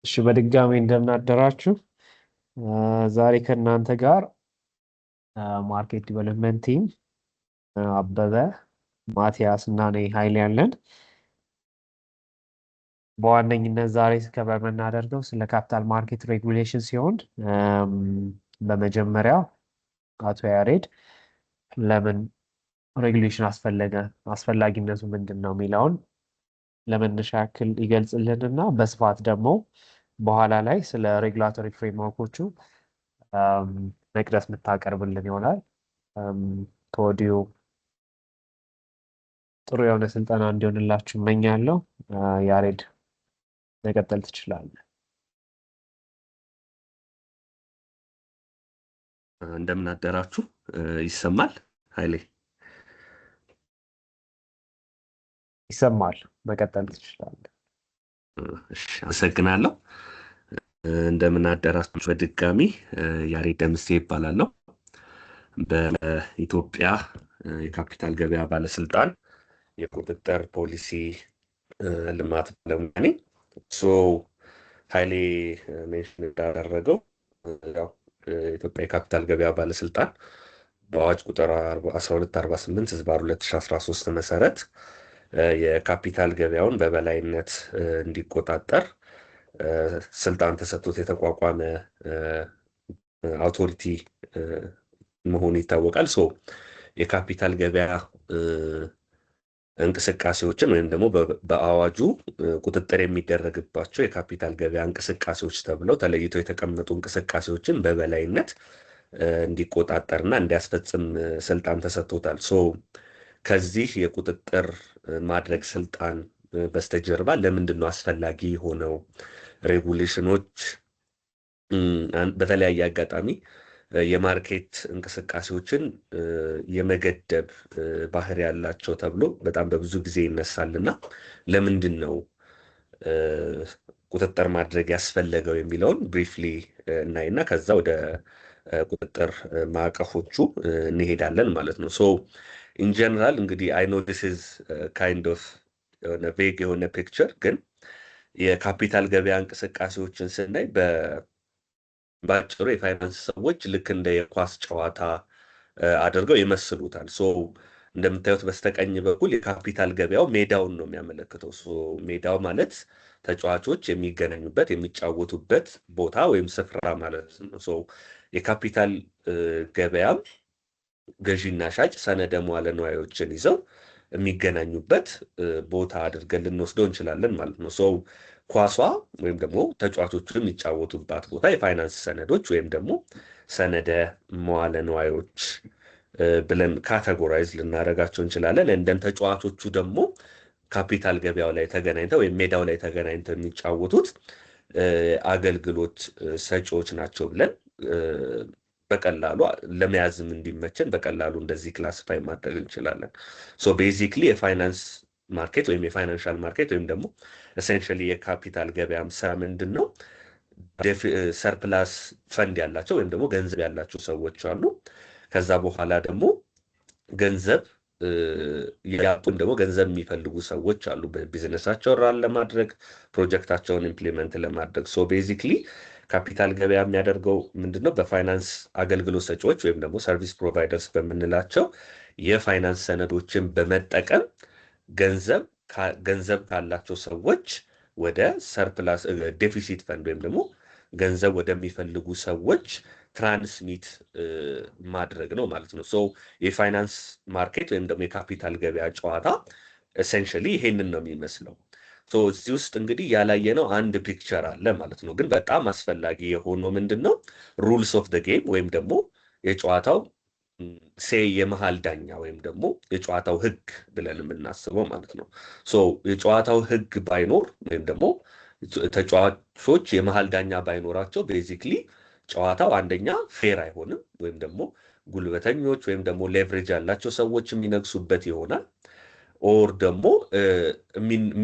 እሺ በድጋሚ እንደምን አደራችሁ። ዛሬ ከእናንተ ጋር market development team አበበ፣ ማቲያስ እና እኔ ኃይሌ ያለን። በዋነኝነት ዛሬ cover የምናደርገው ስለ capital market regulation ሲሆን በመጀመሪያ አቶ ያሬድ ለምን regulation አስፈለገ፣ አስፈላጊነቱ ምንድን ነው የሚለውን ለመነሻ ያክል ይገልጽልንና በስፋት ደግሞ በኋላ ላይ ስለ regulatory framework ኦቹ መቅደስ የምታቀርብልን ይሆናል። ከወዲሁ ጥሩ የሆነ ስልጠና እንዲሆንላችሁ እመኛለሁ። ያሬድ መቀጠል ትችላለህ። እንደምን አደራችሁ። ይሰማል ኃይሌ? ይሰማል። መቀጠል ትችላለህ። እሺ፣ አመሰግናለሁ። እንደምን አደራችሁ በድጋሚ። ያሬድ ደምሴ ይባላለሁ። በኢትዮጵያ የካፒታል ገበያ ባለስልጣን የቁጥጥር ፖሊሲ ልማት ባለሙያ ነኝ። So ኃይሌ mention እንዳደረገው ያው የኢትዮጵያ የካፒታል ገበያ ባለስልጣን በአዋጅ ቁጥር 1248/2013 መሰረት የካፒታል ገበያውን በበላይነት እንዲቆጣጠር ስልጣን ተሰጥቶት የተቋቋመ authority መሆኑ ይታወቃል። So የካፒታል ገበያ እንቅስቃሴዎችን ወይም ደግሞ በአዋጁ ቁጥጥር የሚደረግባቸው የካፒታል ገበያ እንቅስቃሴዎች ተብለው ተለይተው የተቀመጡ እንቅስቃሴዎችን በበላይነት እንዲቆጣጠርና እንዲያስፈጽም ስልጣን ተሰጥቶታል። So ከዚህ የቁጥጥር ማድረግ ስልጣን በስተጀርባ ለምንድን ነው አስፈላጊ የሆነው regulation ኦች በተለያየ አጋጣሚ የ market እንቅስቃሴዎችን የመገደብ ባህሪ ያላቸው ተብሎ በጣም በብዙ ጊዜ ይነሳልና ለምንድን ነው ቁጥጥር ማድረግ ያስፈለገው የሚለውን briefly እናይና ከዛ ወደ ቁጥጥር ማዕቀፎቹ እንሄዳለን ማለት ነው። So in general እንግዲህ I know this is kind of የሆነ vague የሆነ picture፣ ግን የካፒታል ገበያ እንቅስቃሴዎችን ስናይ በአጭሩ የፋይናንስ ሰዎች ልክ እንደ የኳስ ጨዋታ አድርገው ይመስሉታል። So እንደምታዩት በስተቀኝ በኩል የካፒታል ገበያው ሜዳውን ነው የሚያመለክተው። So ሜዳው ማለት ተጫዋቾች የሚገናኙበት፣ የሚጫወቱበት ቦታ ወይም ስፍራ ማለት ነው። So የካፒታል ገበያም ገዢና ሻጭ ሰነደ መዋለ ንዋዮችን ይዘው የሚገናኙበት ቦታ አድርገን ልንወስደው እንችላለን ማለት ነው። So ኳሷ ወይም ደግሞ ተጫዋቾቹ የሚጫወቱባት ቦታ የፋይናንስ ሰነዶች ወይም ደግሞ ሰነደ መዋለ ንዋዮች ብለን categorize ልናደርጋቸው እንችላለን። And then ተጫዋቾቹ ደግሞ ካፒታል ገበያው ላይ ተገናኝተው ወይም ሜዳው ላይ ተገናኝተው የሚጫወቱት አገልግሎት ሰጪዎች ናቸው ብለን በቀላሉ ለመያዝም እንዲመቸን በቀላሉ እንደዚህ classify ማድረግ እንችላለን። So basically የፋይናንስ market ወይም የ financial market ወይም ደግሞ essentially የካፒታል ገበያም ስራ ምንድን ነው? Surplus fund ያላቸው ወይም ደግሞ ገንዘብ ያላቸው ሰዎች አሉ። ከዛ በኋላ ደግሞ ገንዘብ ያጡ ወይም ደግሞ ገንዘብ የሚፈልጉ ሰዎች አሉ፣ ቢዝነሳቸውን run ለማድረግ፣ ፕሮጀክታቸውን implement ለማድረግ። So basically ካፒታል ገበያ የሚያደርገው ምንድነው? በፋይናንስ አገልግሎት ሰጪዎች ወይም ደግሞ service providers በምንላቸው የፋይናንስ ሰነዶችን በመጠቀም ገንዘብ ካላቸው ሰዎች ወደ surplus deficit fund ወይም ደግሞ ገንዘብ ወደሚፈልጉ ሰዎች transmit ማድረግ ነው ማለት ነው። So የፋይናንስ market ወይም ደግሞ የካፒታል ገበያ ጨዋታ essentially ይሄንን ነው የሚመስለው። So እዚህ ውስጥ እንግዲህ ያላየነው አንድ picture አለ ማለት ነው። ግን በጣም አስፈላጊ የሆነው ምንድን ነው? Rules of the game ወይም ደግሞ የጨዋታው say የመሀል ዳኛ ወይም ደግሞ የጨዋታው ህግ ብለን የምናስበው ማለት ነው። So የጨዋታው ህግ ባይኖር ወይም ደግሞ ተጫዋቾች የመሀል ዳኛ ባይኖራቸው basically ጨዋታው አንደኛ fair አይሆንም፣ ወይም ደግሞ ጉልበተኞች ወይም ደግሞ leverage ያላቸው ሰዎች የሚነግሱበት ይሆናል። Or ደግሞ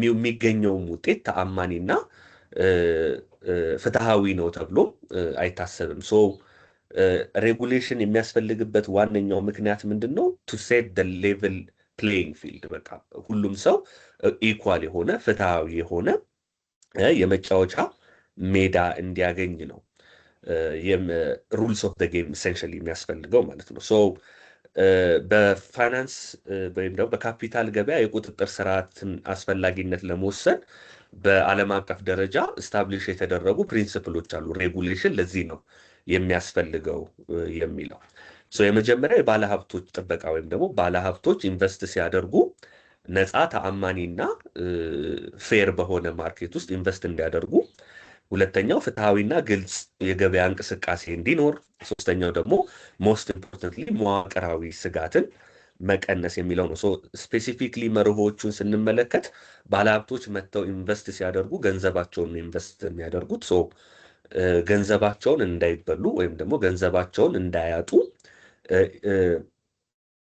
የሚገኘውም ውጤት ተአማኒና ፍትሃዊ ነው ተብሎ አይታሰብም። So regulation የሚያስፈልግበት ዋነኛው ምክንያት ምንድን ነው? To set the level playing field፣ በቃ ሁሉም ሰው equal የሆነ፣ ፍትሃዊ የሆነ የመጫወቻ ሜዳ እንዲያገኝ ነው rules of game essentially የሚያስፈልገው ማለት ነው። So በፋይናንስ ወይም ደግሞ በካፒታል ገበያ የቁጥጥር ስርዓትን አስፈላጊነት ለመወሰን በዓለም አቀፍ ደረጃ establish የተደረጉ principle ኦች አሉ። Regulation ለዚህ ነው የሚያስፈልገው የሚለው። So የመጀመሪያው የባለሀብቶች ጥበቃ ወይም ደግሞ ባለሀብቶች invest ሲያደርጉ ነፃ፣ ተአማኒና fair በሆነ market ውስጥ invest እንዲያደርጉ፣ ሁለተኛው ፍትሐዊና ግልጽ የገበያ እንቅስቃሴ እንዲኖር፣ ሶስተኛው ደግሞ most importantly መዋቅራዊ ስጋትን መቀነስ የሚለው ነው። Specifically መርሆቹን ስንመለከት ባለሀብቶች መጥተው invest ሲያደርጉ ገንዘባቸውን invest የሚያደርጉት፣ so ገንዘባቸውን እንዳይበሉ ወይም ደግሞ ገንዘባቸውን እንዳያጡ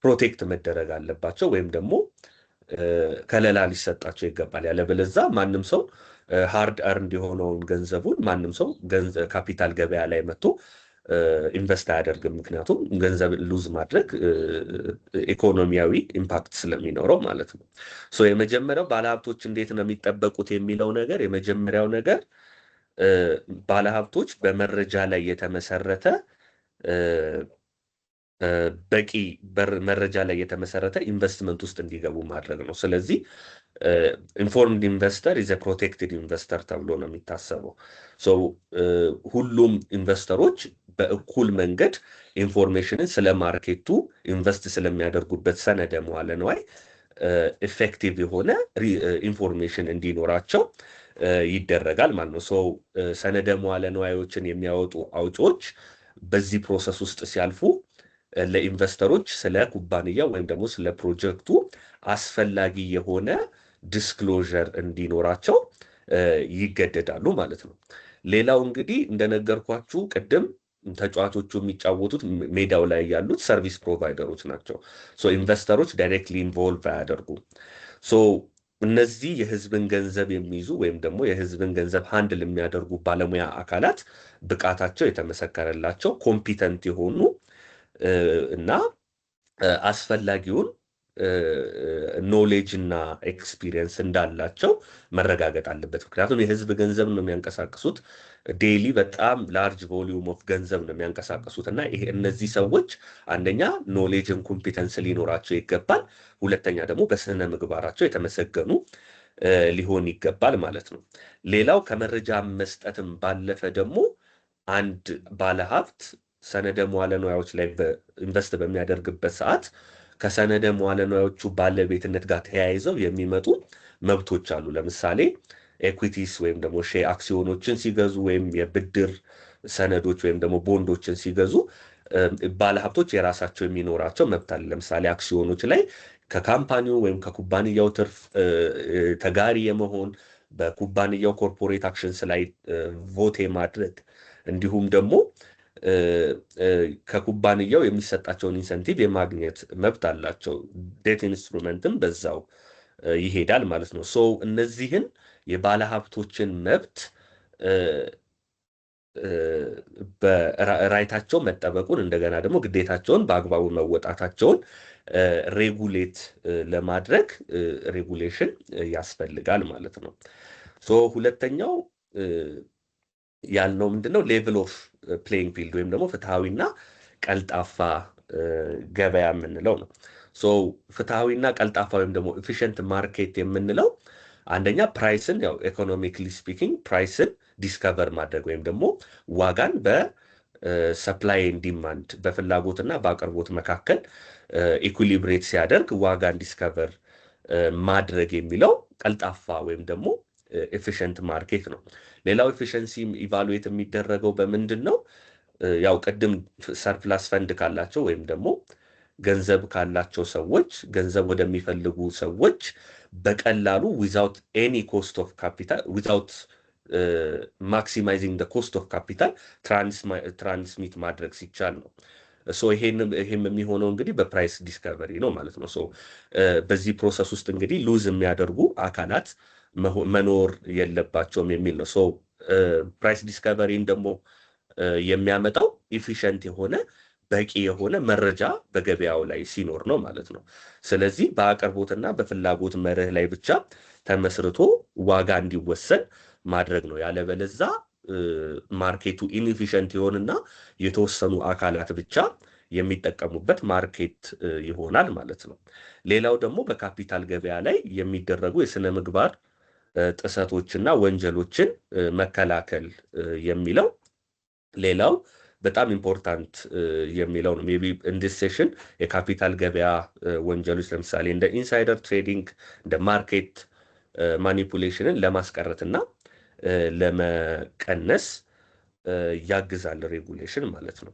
protect መደረግ አለባቸው ወይም ደግሞ ከለላ ሊሰጣቸው ይገባል። ያለበለዛ ማንም ሰው hard earned የሆነውን ገንዘቡን ማንም ሰው ካፒታል ገበያ ላይ መጥቶ invest አያደርግም። ምክንያቱም ገንዘብ lose ማድረግ ኢኮኖሚያዊ impact ስለሚኖረው ማለት ነው። So የመጀመሪያው ባለሀብቶች እንዴት ነው የሚጠበቁት የሚለው ነገር፣ የመጀመሪያው ነገር ባለሀብቶች በመረጃ ላይ የተመሰረተ፣ በቂ መረጃ ላይ የተመሰረተ ኢንቨስትመንት ውስጥ እንዲገቡ ማድረግ ነው። ስለዚህ informed investor is protected investor ተብሎ ነው የሚታሰበው። So ሁሉም investor ኦች በእኩል መንገድ information ን ስለ market ኡ፣ invest ስለሚያደርጉበት ሰነደ መዋለ ንዋይ effective የሆነ information እንዲኖራቸው ይደረጋል ማለት ነው። So ሰነደ መዋለ ንዋዮችን የሚያወጡ አውጪዎች በዚህ process ውስጥ ሲያልፉ ለ investor ኦች ስለ ኩባንያው ወይም ደግሞ ስለ ፕሮጀክቱ አስፈላጊ የሆነ disclosure እንዲኖራቸው ይገደዳሉ ማለት ነው። ሌላው እንግዲህ እንደነገርኳችሁ ቅድም ተጫዋቾቹ የሚጫወቱት ሜዳው ላይ ያሉት service provider ኦች ናቸው። So investor ኦች directly involve አያደርጉም። So እነዚህ የህዝብን ገንዘብ የሚይዙ ወይም ደግሞ የህዝብን ገንዘብ handle የሚያደርጉ ባለሙያ አካላት ብቃታቸው የተመሰከረላቸው፣ competent የሆኑ እና አስፈላጊውን knowledge እና experience እንዳላቸው መረጋገጥ አለበት። ምክንያቱም የህዝብ ገንዘብ ነው የሚያንቀሳቅሱት። Daily በጣም large volume of ገንዘብ ነው የሚያንቀሳቅሱት እና ይሄ እነዚህ ሰዎች አንደኛ knowledge and competence ሊኖራቸው ይገባል። ሁለተኛ ደግሞ በስነ ምግባራቸው የተመሰገኑ ሊሆን ይገባል ማለት ነው። ሌላው ከመረጃ መስጠትም ባለፈ ደግሞ አንድ ባለሀብት ሰነደ መዋለ ንዋዮች ላይ invest በሚያደርግበት ሰዓት ከሰነደ መዋለ ንዋዮቹ ባለቤትነት ጋር ተያይዘው የሚመጡ መብቶች አሉ። ለምሳሌ equities ወይም ደግሞ share አክሲዮኖችን ሲገዙ ወይም የብድር ሰነዶች ወይም ደግሞ ቦንዶችን ሲገዙ ባለሀብቶች የራሳቸው የሚኖራቸው መብት አለ። ለምሳሌ አክሲዮኖች ላይ ከ company ው ወይም ከኩባንያው ትርፍ ተጋሪ የመሆን፣ በኩባንያው corporate actions ላይ vote የማድረግ፣ እንዲሁም ደግሞ ከኩባንያው የሚሰጣቸውን incentive የማግኘት መብት አላቸው። Debt instrument ም በዛው ይሄዳል ማለት ነው። So እነዚህን የባለሀብቶችን መብት፣ በ right ኣቸው መጠበቁን፣ እንደገና ደግሞ ግዴታቸውን በአግባቡ መወጣታቸውን regulate ለማድረግ regulation ያስፈልጋል ማለት ነው። So ሁለተኛው ያልነው ምንድነው? Level of playing field ወይም ደግሞ ፍትሐዊና ቀልጣፋ ገበያ የምንለው ነው። So ፍትሐዊና ቀልጣፋ ወይም ደግሞ efficient market የምንለው አንደኛ price ን፣ ያው economically speaking price ን discover ማድረግ ወይም ደግሞ ዋጋን በ supply demand፣ በፍላጎትና በአቅርቦት መካከል equilibrate ሲያደርግ ዋጋን discover ማድረግ የሚለው ቀልጣፋ ወይም ደግሞ efficient market ነው። ሌላው efficiency evaluate የሚደረገው በምንድን ነው? ያው ቅድም surplus fund ካላቸው ወይም ደግሞ ገንዘብ ካላቸው ሰዎች ገንዘብ ወደሚፈልጉ ሰዎች በቀላሉ without any cost of capital፣ without maximizing cost of capital transmit ማድረግ ሲቻል ነው። So ይሄም የሚሆነው እንግዲህ በ price discovery ነው ማለት ነው። So በዚህ process ውስጥ እንግዲህ lose የሚያደርጉ አካላት መኖር የለባቸውም የሚል ነው። So price discovery ን ደግሞ የሚያመጣው efficient የሆነ፣ በቂ የሆነ መረጃ በገበያው ላይ ሲኖር ነው ማለት ነው። ስለዚህ በአቅርቦትና በፍላጎት መርህ ላይ ብቻ ተመስርቶ ዋጋ እንዲወሰን ማድረግ ነው። ያለበለዛ market ኡ inefficient ይሆንና የተወሰኑ አካላት ብቻ የሚጠቀሙበት market ይሆናል ማለት ነው። ሌላው ደግሞ በካፒታል ገበያ ላይ የሚደረጉ የስነ ምግባር ጥሰቶችና ወንጀሎችን መከላከል የሚለው ሌላው በጣም important የሚለው ነው። Maybe in this session የካፒታል ገበያ ወንጀሎች ለምሳሌ እንደ insider trading፣ እንደ market manipulation ን ለማስቀረትና ለመቀነስ ያግዛል regulation ማለት ነው።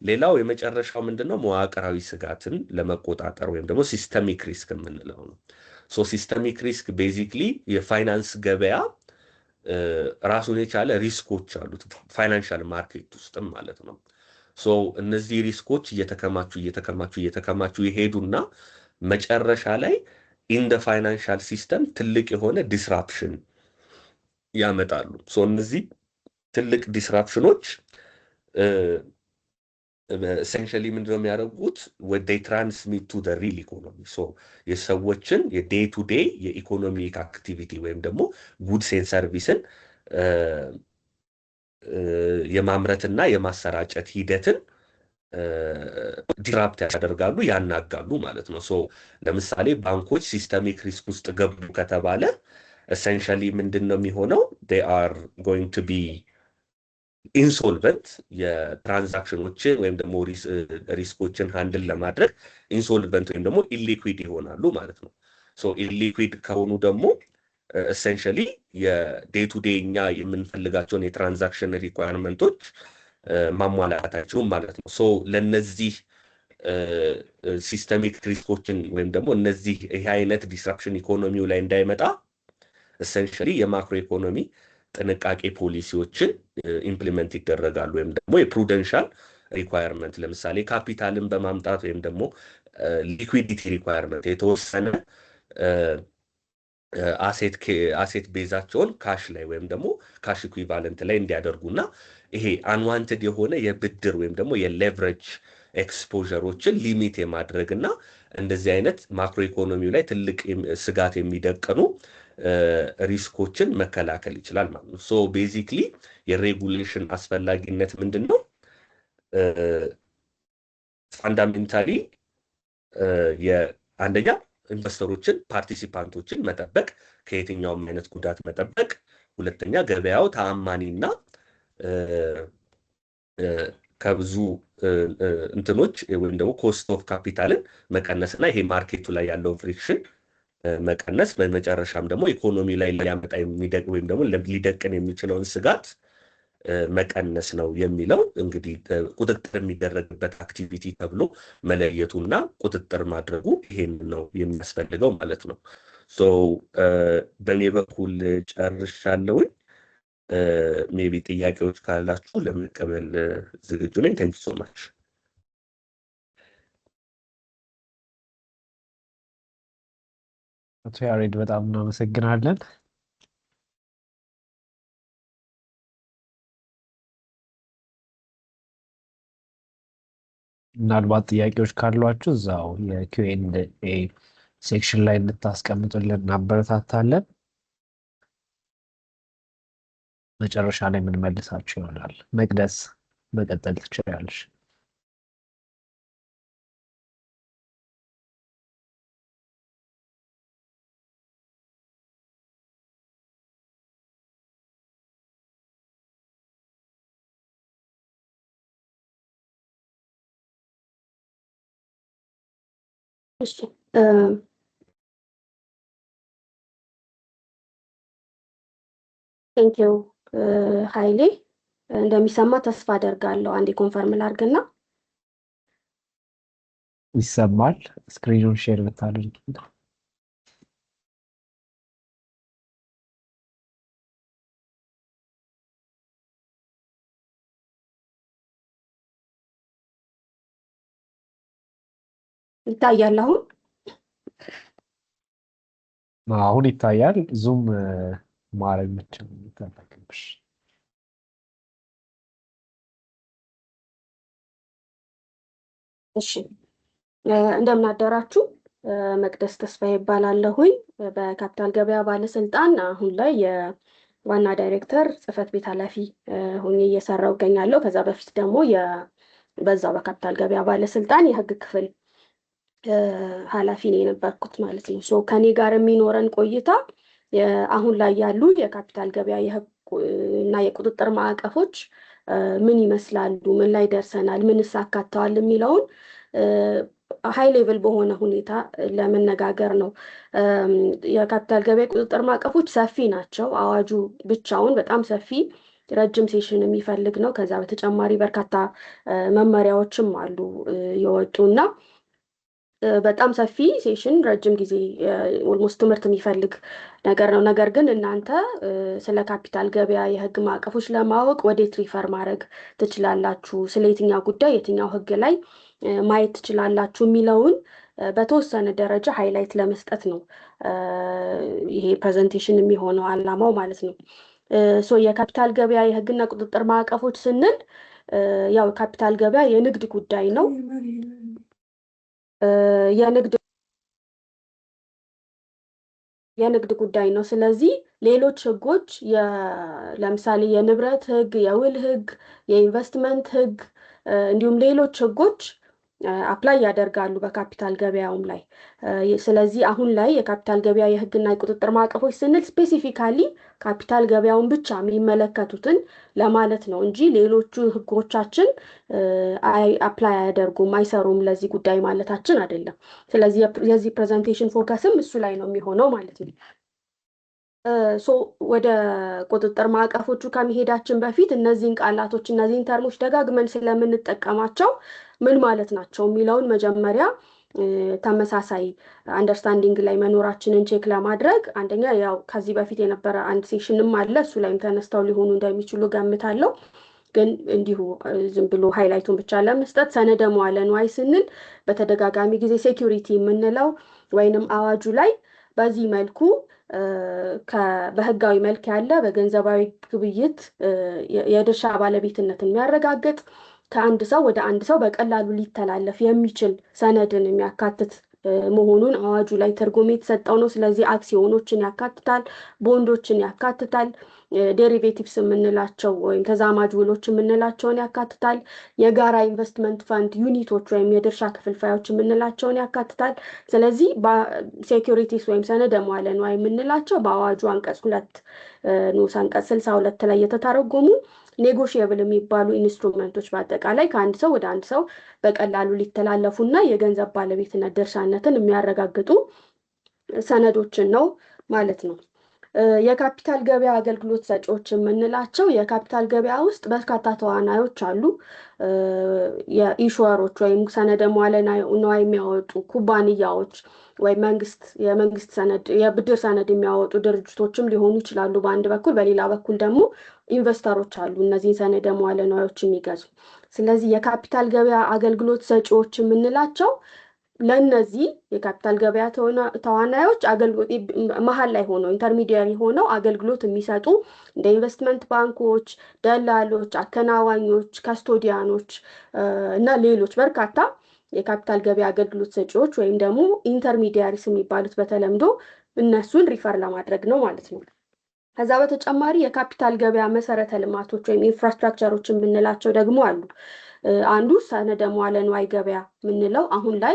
ሌላው የመጨረሻው ምንድነው? መዋቅራዊ ስጋትን ለመቆጣጠር ወይም ደግሞ systemic risk የምንለው ነው። So systemic risk basically የፋይናንስ ገበያ ራሱን የቻለ risk ኦች አሉት financial market ውስጥም ማለት ነው። So እነዚህ risk ኦች እየተከማቹ እየተከማቹ እየተከማቹ ይሄዱና መጨረሻ ላይ in the financial system ትልቅ የሆነ disruption ያመጣሉ። So እነዚህ ትልቅ disruption ኦች essentially ምንድነው የሚያደርጉት? They transmit to real economy። So የሰዎችን የ day to day የ economic activity ወይም ደግሞ goods and service ን የማምረትና የማሰራጨት ሂደትን disrupt ያደርጋሉ፣ ያናጋሉ ማለት ነው። So ለምሳሌ ባንኮች systemic risk ውስጥ ገቡ ከተባለ essentially ምንድን ነው የሚሆነው? They are going to be insolvent። የ transaction ኦችን ወይም ደግሞ risk ኦችን handle ለማድረግ insolvent ወይም ደግሞ illiquid ይሆናሉ ማለት ነው። So illiquid ከሆኑ ደግሞ essentially የ day to day እኛ የምንፈልጋቸውን የ transaction requirement ኦች ማሟላት አይችሉም ማለት ነው። So ለነዚህ systemic risk ኦችን ወይም ደግሞ እነዚህ ይሄ አይነት disruption ኢኮኖሚው ላይ እንዳይመጣ essentially የ macro economy ጥንቃቄ ፖሊሲዎችን implement ይደረጋሉ ወይም ደግሞ የ prudential requirement ለምሳሌ ካፒታልን በማምጣት ወይም ደግሞ liquidity requirement የተወሰነ asset base ኣቸውን cash ላይ ወይም ደግሞ cash equivalent ላይ እንዲያደርጉና ይሄ unwanted የሆነ የብድር ወይም ደግሞ የ leverage exposure ኦችን limit የማድረግ እና እንደዚህ አይነት macro ኢኮኖሚው ላይ ትልቅ ስጋት የሚደቅኑ risk ኦችን መከላከል ይችላል ማለት ነው። So basically የ regulation አስፈላጊነት ምንድን ነው? Fundamentally አንደኛ investor ኦችን፣ participant ኦችን መጠበቅ፣ ከየትኛውም አይነት ጉዳት መጠበቅ። ሁለተኛ ገበያው ተአማኒና ከብዙ እንትኖች ወይም ደግሞ cost of capital ን መቀነስ እና ይሄ market ኡ ላይ ያለውን friction መቀነስ፣ በመጨረሻም ደግሞ ኢኮኖሚ ላይ ሊያመጣ ወይም ደግሞ ሊደቅን የሚችለውን ስጋት መቀነስ ነው የሚለው። እንግዲህ ቁጥጥር የሚደረግበት activity ተብሎ መለየቱና ቁጥጥር ማድረጉ ይሄን ነው የሚያስፈልገው ማለት ነው። So በእኔ በኩል ጨርሻለሁኝ። Maybe ጥያቄዎች ካላችሁ ለመቀበል ዝግጁ ነኝ። Thank you so much። አቶ ያሬድ፣ በጣም እናመሰግናለን። ምናልባት ጥያቄዎች ካሏችሁ እዛው የ Q&A section ላይ እንድታስቀምጡልን እናበረታታለን። መጨረሻ ላይ የምንመልሳቸው ይሆናል። መቅደስ፣ መቀጠል ትችላለሽ። እሺ፣ thank you ኃይሌ። እንደሚሰማ ተስፋ አደርጋለሁ። አንዴ confirm ላድርግና። ይሰማል። Screen ኑን share ብታደርጊ። ይታያል አሁን? አሁን ይታያል። Zoom ማድረግ ብቻ ነው የሚጠበቅብሽ። እሺ፣ እንደምን አደራችሁ። መቅደስ ተስፋዬ እባላለሁኝ። በካፒታል ገበያ ባለስልጣን አሁን ላይ የ ዋና ዳይሬክተር ጽህፈት ቤት ኃላፊ ሆኜ እየሰራው እገኛለሁ። ከዛ በፊት ደግሞ በዛው በካፒታል ገበያ ባለስልጣን የህግ ክፍል ኃላፊ ነው የነበርኩት ማለት ነው። So ከኔ ጋር የሚኖረን ቆይታ አሁን ላይ ያሉ የካፒታል ገበያ የህግ እና የቁጥጥር ማዕቀፎች ምን ይመስላሉ፣ ምን ላይ ደርሰናል፣ ምንስ አካተዋል የሚለውን high level በሆነ ሁኔታ ለመነጋገር ነው። የካፒታል ገበያ ቁጥጥር ማዕቀፎች ሰፊ ናቸው። አዋጁ ብቻውን በጣም ሰፊ ረጅም session የሚፈልግ ነው። ከዛ በተጨማሪ በርካታ መመሪያዎችም አሉ የወጡ እና በጣም ሰፊ session፣ ረጅም ጊዜ፣ almost ትምህርት የሚፈልግ ነገር ነው። ነገር ግን እናንተ ስለ ካፒታል ገበያ የህግ ማዕቀፎች ለማወቅ ወዴት refer ማድረግ ትችላላችሁ፣ ስለ የትኛው ጉዳይ የትኛው ህግ ላይ ማየት ትችላላችሁ የሚለውን በተወሰነ ደረጃ highlight ለመስጠት ነው ይሄ presentation የሚሆነው አላማው ማለት ነው። So የካፒታል ገበያ የህግና ቁጥጥር ማዕቀፎች ስንል ያው ካፒታል ገበያ የንግድ ጉዳይ ነው። የንግድ ጉዳይ ነው። ስለዚህ ሌሎች ህጎች፣ ለምሳሌ የንብረት ህግ፣ የውል ህግ፣ የኢንቨስትመንት ህግ እንዲሁም ሌሎች ህጎች apply ያደርጋሉ በካፒታል ገበያውም ላይ። ስለዚህ አሁን ላይ የካፒታል ገበያ የህግና የቁጥጥር ማዕቀፎች ስንል specifically ካፒታል ገበያውን ብቻ የሚመለከቱትን ለማለት ነው እንጂ ሌሎቹ ህጎቻችን apply አያደርጉም፣ አይሰሩም ለዚህ ጉዳይ ማለታችን አይደለም። ስለዚህ የዚህ presentation focus ም እሱ ላይ ነው የሚሆነው ማለት ነው። So ወደ ቁጥጥር ማዕቀፎቹ ከመሄዳችን በፊት እነዚህን ቃላቶች፣ እነዚህን term ኦች ደጋግመን ስለምንጠቀማቸው ምን ማለት ናቸው የሚለውን መጀመሪያ ተመሳሳይ understanding ላይ መኖራችንን check ለማድረግ፣ አንደኛ ያው ከዚህ በፊት የነበረ አንድ session ም አለ፣ እሱ ላይም ተነስተው ሊሆኑ እንደሚችሉ ገምታለሁ። ግን እንዲሁ ዝም ብሎ highlight ኡን ብቻ ለመስጠት፣ ሰነደ መዋለ ንዋይ ስንል በተደጋጋሚ ጊዜ security የምንለው ወይንም አዋጁ ላይ በዚህ መልኩ በህጋዊ መልክ ያለ በገንዘባዊ ግብይት የድርሻ ባለቤትነትን የሚያረጋግጥ፣ ከአንድ ሰው ወደ አንድ ሰው በቀላሉ ሊተላለፍ የሚችል ሰነድን የሚያካትት መሆኑን አዋጁ ላይ ትርጉም የተሰጠው ነው። ስለዚህ አክሲዮኖችን ያካትታል፣ ቦንዶችን ያካትታል፣ derivatives የምንላቸው ወይም ተዛማጅ ውሎች የምንላቸውን ያካትታል፣ የጋራ investment fund unit ኦች ወይም የድርሻ ክፍልፋዮች የምንላቸውን ያካትታል። ስለዚህ securities ወይም ሰነደ መዋለ ንዋይ የምንላቸው በአዋጁ አንቀጽ 2 ንዑስ አንቀጽ 62 ላይ የተተረጎሙ negotiable የሚባሉ instrument ኦች፣ በአጠቃላይ ከአንድ ሰው ወደ አንድ ሰው በቀላሉ ሊተላለፉና የገንዘብ ባለቤትነት ድርሻነትን የሚያረጋግጡ ሰነዶችን ነው ማለት ነው። የካፒታል ገበያ አገልግሎት ሰጪዎች የምንላቸው፣ የካፒታል ገበያ ውስጥ በርካታ ተዋናዮች አሉ። የ issuer ኦች ወይም ሰነደ መዋለ ንዋይ የሚያወጡ ኩባንያዎች ወይም መንግስት፣ የመንግስት ሰነድ፣ የብድር ሰነድ የሚያወጡ ድርጅቶችም ሊሆኑ ይችላሉ በአንድ በኩል፣ በሌላ በኩል ደግሞ investor ኦች አሉ እነዚህን ሰነደ መዋለ ንዋዮች የሚገዙ። ስለዚህ የካፒታል ገበያ አገልግሎት ሰጪዎች የምንላቸው ለእነዚህ የካፒታል ገበያ ተዋናዮች አገልግሎት መሀል ላይ ሆነው፣ intermediary ሆነው አገልግሎት የሚሰጡ እንደ ኢንቨስትመንት ባንኮች፣ ደላሎች፣ አከናዋኞች፣ custodian ኦች እና ሌሎች በርካታ የካፒታል ገበያ አገልግሎት ሰጪዎች ወይም ደግሞ intermediaries የሚባሉት በተለምዶ እነሱን refer ለማድረግ ነው ማለት ነው። ከዛ በተጨማሪ የካፒታል ገበያ መሰረተ ልማቶች ወይም infrastructure ኦች የምንላቸው ደግሞ አሉ። አንዱ ሰነደ መዋለ ንዋይ ገበያ የምንለው፣ አሁን ላይ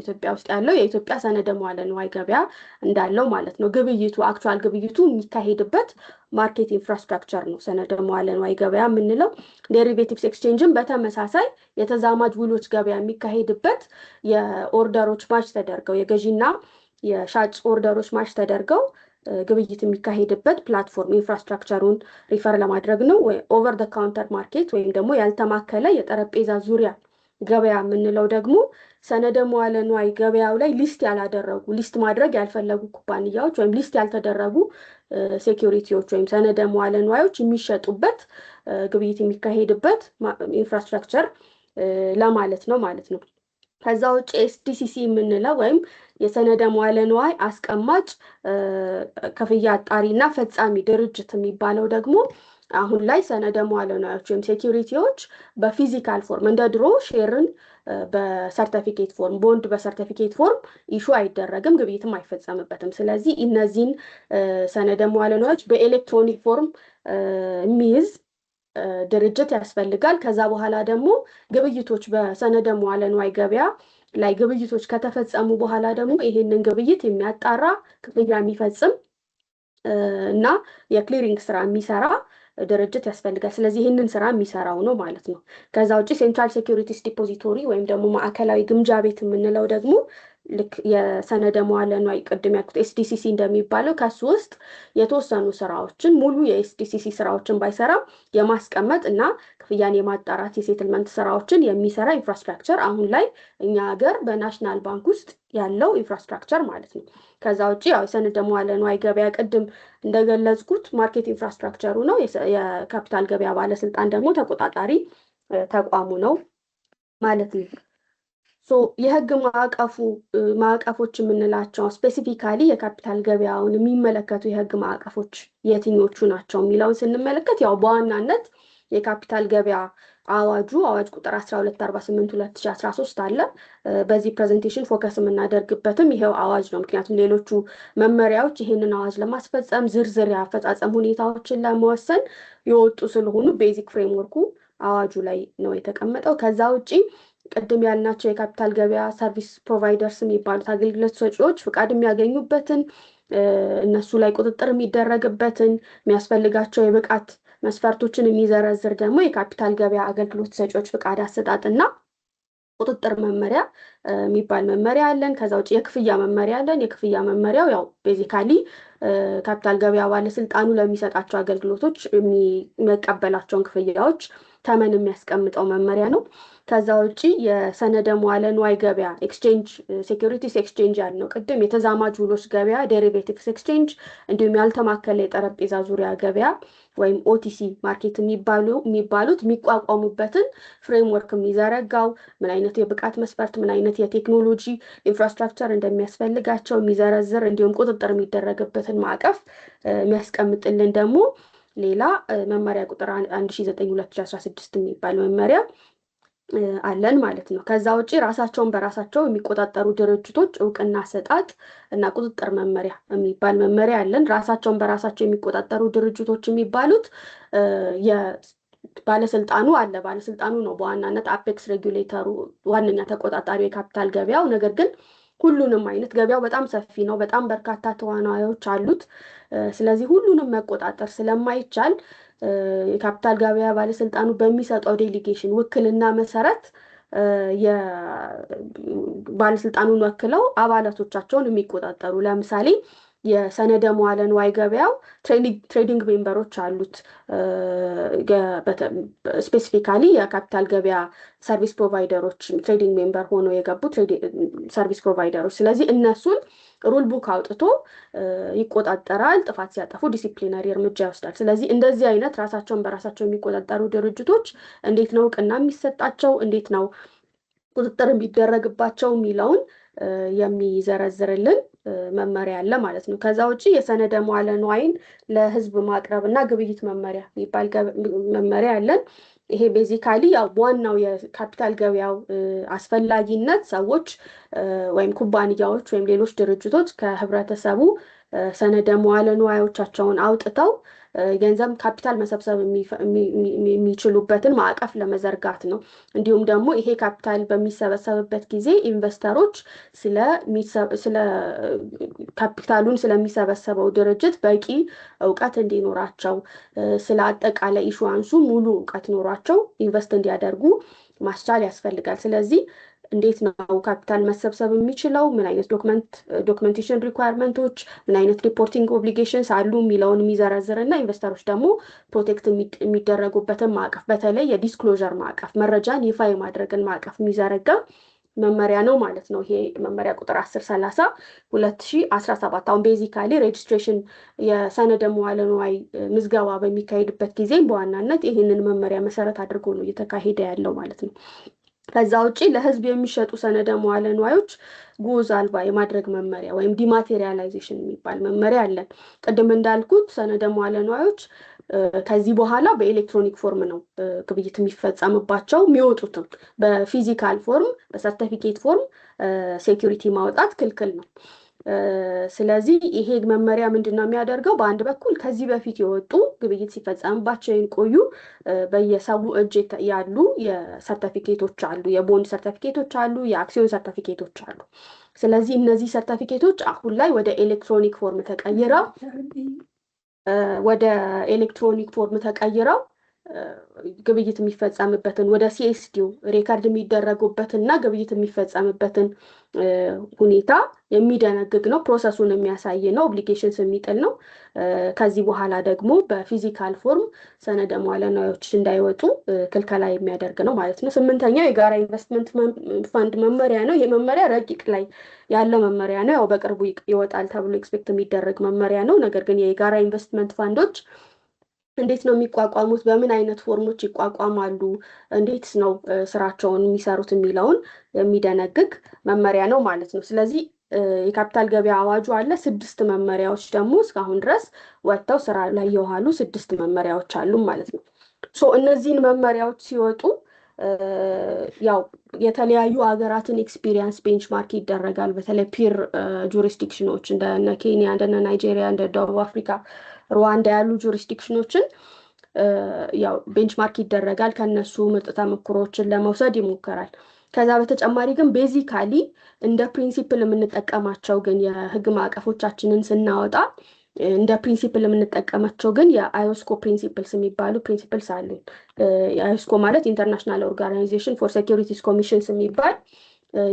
ኢትዮጵያ ውስጥ ያለው የኢትዮጵያ ሰነደ መዋለ ንዋይ ገበያ እንዳለው ማለት ነው። ግብይቱ፣ actual ግብይቱ የሚካሄድበት market infrastructure ነው ሰነደ መዋለ ንዋይ ገበያ የምንለው። Derivatives exchange ን በተመሳሳይ የተዛማጅ ውሎች ገበያ የሚካሄድበት፣ የ order ኦች match ተደርገው፣ የገዢና የሻጭ order ኦች match ተደርገው ግብይት የሚካሄድበት platform infrastructure ኡን refer ለማድረግ ነው። Over the counter market ወይም ደግሞ ያልተማከለ የጠረጴዛ ዙሪያ ገበያ የምንለው ደግሞ ሰነደ መዋለ ንዋይ ገበያው ላይ list ያላደረጉ፣ list ማድረግ ያልፈለጉ ኩባንያዎች ወይም list ያልተደረጉ security ዎች ወይም ሰነደ መዋለ ንዋዮች የሚሸጡበት፣ ግብይት የሚካሄድበት infrastructure ለማለት ነው ማለት ነው። ከዛ ውጭ SDCC የምንለው ወይም የሰነደ መዋለ ንዋይ አስቀማጭ፣ ክፍያ አጣሪ እና ፈጻሚ ድርጅት የሚባለው ደግሞ አሁን ላይ ሰነደ መዋለ ንዋዮች ወይም security ዎች በ physical form እንደ ድሮ share ን በ certificate form፣ bond በ certificate form issue አይደረግም፣ ግብይትም አይፈጸምበትም። ስለዚህ እነዚህን ሰነደ መዋለ ንዋዮች በ electronic form የሚይዝ ድርጅት ያስፈልጋል። ከዛ በኋላ ደግሞ ግብይቶች በሰነደ መዋለ ንዋይ ገበያ ላይ ግብይቶች ከተፈጸሙ በኋላ ደግሞ ይሄንን ግብይት የሚያጣራ፣ ክፍያ የሚፈጽም እና የ clearing ስራ የሚሰራ ድርጅት ያስፈልጋል። ስለዚህ ይህንን ስራ የሚሰራው ነው ማለት ነው። ከዛ ውጭ central securities depository ወይም ደግሞ ማዕከላዊ ግምጃ ቤት የምንለው ደግሞ ልክ የሰነደ መዋለ ንዋይ ቅድም ያልኩት SDCC እንደሚባለው ከሱ ውስጥ የተወሰኑ ስራዎችን፣ ሙሉ የ SDCC ስራዎችን ባይሰራም፣ የማስቀመጥ እና ክፍያን የማጣራት የ settlement ስራዎችን የሚሰራ infrastructure አሁን ላይ እኛ ሀገር በ National Bank ውስጥ ያለው infrastructure ማለት ነው። ከዛ ውጭ ያው የሰነደ መዋለ ንዋይ ገበያ ቅድም እንደገለጽኩት market infrastructure ኡ ነው። የካፒታል ገበያ ባለስልጣን ደግሞ ተቆጣጣሪ ተቋሙ ነው ማለት ነው። So የህግ ማዕቀፎች የምንላቸው specifically የካፒታል ገበያውን የሚመለከቱ የህግ ማዕቀፎች የትኞቹ ናቸው የሚለውን ስንመለከት ያው በዋናነት የካፒታል ገበያ አዋጁ አዋጅ ቁጥር 1248 2013 አለ። በዚህ presentation focus የምናደርግበትም ይሄው አዋጅ ነው። ምክንያቱም ሌሎቹ መመሪያዎች ይህንን አዋጅ ለማስፈጸም፣ ዝርዝር የአፈጻጸም ሁኔታዎችን ለመወሰን የወጡ ስለሆኑ basic framework ኡ አዋጁ ላይ ነው የተቀመጠው። ከዛ ውጪ ቅድም ያልናቸው የካፒታል ገበያ service providers የሚባሉት አገልግሎት ሰጪዎች ፍቃድ የሚያገኙበትን፣ እነሱ ላይ ቁጥጥር የሚደረግበትን፣ የሚያስፈልጋቸው የብቃት መስፈርቶችን የሚዘረዝር ደግሞ የካፒታል ገበያ አገልግሎት ሰጪዎች ፍቃድ አሰጣጥና ቁጥጥር መመሪያ የሚባል መመሪያ አለን። ከዛ ውጭ የክፍያ መመሪያ አለን። የክፍያ መመሪያው ያው basically ካፒታል ገበያ ባለስልጣኑ ለሚሰጣቸው አገልግሎቶች የሚቀበላቸውን ክፍያዎች ተመን የሚያስቀምጠው መመሪያ ነው። ከዛ ውጭ የሰነደ መዋለ ንዋይ ገበያ exchange፣ securities exchange ያልነው ቅድም፣ የተዛማጅ ውሎች ገበያ derivatives exchange፣ እንዲሁም ያልተማከለ የጠረጴዛ ዙሪያ ገበያ ወይም OTC market የሚባሉት የሚቋቋሙበትን framework የሚዘረጋው፣ ምን አይነት የብቃት መስፈርት፣ ምን አይነት የቴክኖሎጂ infrastructure እንደሚያስፈልጋቸው የሚዘረዝር፣ እንዲሁም ቁጥጥር የሚደረግበትን ማዕቀፍ የሚያስቀምጥልን ደግሞ ሌላ መመሪያ ቁጥር 1009 2016 የሚባል መመሪያ አለን ማለት ነው። ከዛ ውጭ ራሳቸውን በራሳቸው የሚቆጣጠሩ ድርጅቶች እውቅና አሰጣጥ እና ቁጥጥር መመሪያ የሚባል መመሪያ አለን። ራሳቸውን በራሳቸው የሚቆጣጠሩ ድርጅቶች የሚባሉት ባለስልጣኑ አለ። ባለስልጣኑ ነው በዋናነት apex regulator ኡ፣ ዋነኛ ተቆጣጣሪው የካፒታል ገበያው። ነገር ግን ሁሉንም አይነት ገበያው በጣም ሰፊ ነው። በጣም በርካታ ተዋናዮች አሉት። ስለዚህ ሁሉንም መቆጣጠር ስለማይቻል የካፒታል ገበያ ባለስልጣኑ በሚሰጠው delegation ውክልና መሰረት ባለስልጣኑን ወክለው አባላቶቻቸውን የሚቆጣጠሩ፣ ለምሳሌ የሰነደ መዋለ ንዋይ ገበያው trading member ኦች አሉት። Specifically የካፒታል ገበያ service provider ኦች፣ trading member ሆነው የገቡ service provider ኦች። ስለዚህ እነሱን rule book አውጥቶ ይቆጣጠራል። ጥፋት ሲያጠፉ disciplinary እርምጃ ይወስዳል። ስለዚህ እንደዚህ አይነት ራሳቸውን በራሳቸው የሚቆጣጠሩ ድርጅቶች እንዴት ነው እውቅና የሚሰጣቸው፣ እንዴት ነው ቁጥጥር የሚደረግባቸው የሚለውን የሚዘረዝርልን መመሪያ አለ ማለት ነው። ከዛ ውጭ የሰነደ መዋለ ንዋይን ለሕዝብ ማቅረብ እና ግብይት መመሪያ የሚባል መመሪያ አለን። ይሄ basically ያው ዋናው የካፒታል ገበያው አስፈላጊነት ሰዎች ወይም ኩባንያዎች ወይም ሌሎች ድርጅቶች ከህብረተሰቡ ሰነደ መዋለ ንዋዮቻቸውን አውጥተው ገንዘብ ካፒታል መሰብሰብ የሚችሉበትን ማዕቀፍ ለመዘርጋት ነው። እንዲሁም ደግሞ ይሄ ካፒታል በሚሰበሰብበት ጊዜ investor ኦች ስለ ካፒታሉን ስለሚሰበሰበው ድርጅት በቂ እውቀት እንዲኖራቸው፣ ስለ አጠቃላይ issuance ኡ ሙሉ እውቀት ኖሯቸው invest እንዲያደርጉ ማስቻል ያስፈልጋል። ስለዚህ እንዴት ነው ካፒታል መሰብሰብ የሚችለው፣ ምን አይነት documentation requirement ኦች፣ ምን አይነት reporting obligations አሉ የሚለውን የሚዘረዝር እና investor ኦች ደግሞ protect የሚደረጉበትን ማዕቀፍ፣ በተለይ የ disclosure ማዕቀፍ፣ መረጃን ይፋ የማድረግን ማዕቀፍ የሚዘረጋ መመሪያ ነው ማለት ነው። ይሄ መመሪያ ቁጥር 1030 2017 አሁን basically registration የሰነደ መዋለ ንዋይ ምዝገባ በሚካሄድበት ጊዜም በዋናነት ይህንን መመሪያ መሰረት አድርጎ ነው እየተካሄደ ያለው ማለት ነው። ከዛ ውጪ ለሕዝብ የሚሸጡ ሰነደ መዋለ ንዋዮች ግዑዝ አልባ የማድረግ መመሪያ ወይም dematerialization የሚባል መመሪያ አለን። ቅድም እንዳልኩት ሰነደ መዋለ ንዋዮች ከዚህ በኋላ በ electronic form ነው ግብይት የሚፈጸምባቸው። የሚወጡትም በ physical form፣ በ certificate form security ማውጣት ክልክል ነው። ስለዚህ ይሄ መመሪያ ምንድን ነው የሚያደርገው? በአንድ በኩል ከዚህ በፊት የወጡ፣ ግብይት ሲፈጸምባቸው የቆዩ፣ በየሰው እጅ ያሉ የሰርተፊኬቶች አሉ፣ የቦንድ ሰርተፊኬቶች አሉ፣ የአክሲዮን ሰርተፊኬቶች አሉ። ስለዚህ እነዚህ ሰርተፊኬቶች አሁን ላይ ወደ electronic form ተቀይረው ግብይት የሚፈጸምበትን፣ ወደ CSD ው record የሚደረጉበትን እና ግብይት የሚፈጸምበትን ሁኔታ የሚደነግግ ነው። Process ኡን የሚያሳይ ነው። Obligations የሚጥል ነው። ከዚህ በኋላ ደግሞ በ physical form ሰነደ መዋዕለ ንዋዮች እንዳይወጡ ክልከላ የሚያደርግ ነው ማለት ነው። ስምንተኛው የጋራ ኢንቨስትመንት ፋንድ መመሪያ ነው። ይህ መመሪያ ረቂቅ ላይ ያለ መመሪያ ነው። ያው በቅርቡ ይወጣል ተብሎ expect የሚደረግ መመሪያ ነው። ነገር ግን የጋራ ኢንቨስትመንት ፋንዶች እንዴት ነው የሚቋቋሙት? በምን አይነት form ኦች ይቋቋማሉ? እንዴት ነው ስራቸውን የሚሰሩት የሚለውን የሚደነግግ መመሪያ ነው ማለት ነው። ስለዚህ የካፒታል ገበያ አዋጁ አለ። ስድስት መመሪያዎች ደግሞ እስካሁን ድረስ ወጥተው ስራ ላይ የዋሉ ስድስት መመሪያዎች አሉ ማለት ነው። So እነዚህን መመሪያዎች ሲወጡ ያው የተለያዩ ሀገራትን experience benchmark ይደረጋል። በተለይ peer jurisdiction ኦች እንደነ ኬንያ፣ እንደነ ናይጄሪያ፣ እንደ ደቡብ አፍሪካ፣ ሩዋንዳ ያሉ jurisdiction ኦችን ያው benchmark ይደረጋል። ከነሱ ምርጥ ተሞክሮዎችን ለመውሰድ ይሞከራል። ከዛ በተጨማሪ ግን basically እንደ principle የምንጠቀማቸው ግን፣ የህግ ማዕቀፎቻችንን ስናወጣ እንደ principle የምንጠቀማቸው ግን የ IOSCO principles የሚባሉ principles አሉ። የ IOSCO ማለት International Organization for Securities Commissions የሚባል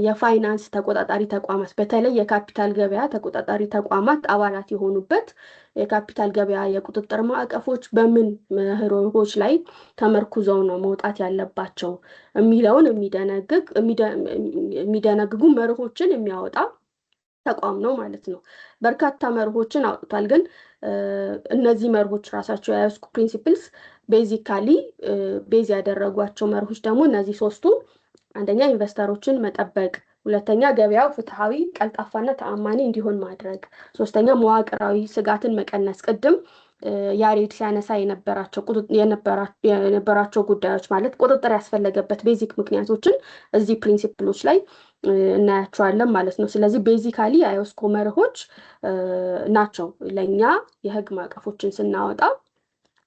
የፋይናንስ ተቆጣጣሪ ተቋማት፣ በተለይ የካፒታል ገበያ ተቆጣጣሪ ተቋማት አባላት የሆኑበት፣ የካፒታል ገበያ የቁጥጥር ማዕቀፎች በምን መርሆች ላይ ተመርኩዘው ነው መውጣት ያለባቸው የሚለውን የሚደነግጉ መርሆችን የሚያወጣ ተቋም ነው ማለት ነው። በርካታ መርሆችን አውጥቷል። ግን እነዚህ መርሆች ራሳቸው የ IOSCO principles basically base ያደረጓቸው መርሆች ደግሞ እነዚህ ሶስቱ፣ አንደኛ investor ኦችን መጠበቅ፣ ሁለተኛ ገበያው ፍትሐዊ፣ ቀልጣፋና ተአማኒ እንዲሆን ማድረግ፣ ሶስተኛ መዋቅራዊ ስጋትን መቀነስ። ቅድም ያሬድ ሲያነሳ የነበራቸው ጉዳዮች፣ ማለት ቁጥጥር ያስፈለገበት basic ምክንያቶችን እዚህ principle ኦች ላይ እናያቸዋለን ማለት ነው። ስለዚህ basically የ IOSCO መርሆች ናቸው ለእኛ የህግ ማዕቀፎችን ስናወጣ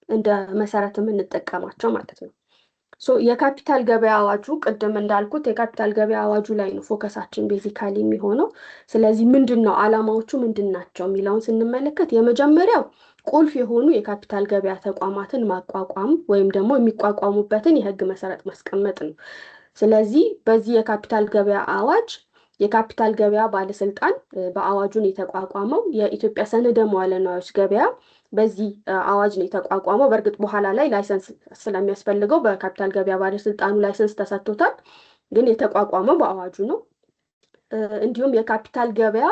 እንደ መሰረት የምንጠቀማቸው ማለት ነው። So የካፒታል ገበያ አዋጁ፣ ቅድም እንዳልኩት የካፒታል ገበያ አዋጁ ላይ ነው focus ኣችን basically የሚሆነው። ስለዚህ ምንድን ነው ዓላማዎቹ፣ ምንድን ናቸው የሚለውን ስንመለከት የመጀመሪያው ቁልፍ የሆኑ የካፒታል ገበያ ተቋማትን ማቋቋም ወይም ደግሞ የሚቋቋሙበትን የህግ መሰረት ማስቀመጥ ነው። ስለዚህ በዚህ የካፒታል ገበያ አዋጅ የካፒታል ገበያ ባለስልጣን በአዋጁ ነው የተቋቋመው። የኢትዮጵያ ሰነደ መዋዕለ ንዋዮች ገበያ በዚህ አዋጅ ነው የተቋቋመው። በእርግጥ በኋላ ላይ license ስለሚያስፈልገው በካፒታል ገበያ ባለስልጣኑ license ተሰጥቶታል። ግን የተቋቋመው በአዋጁ ነው። እንዲሁም የካፒታል ገበያ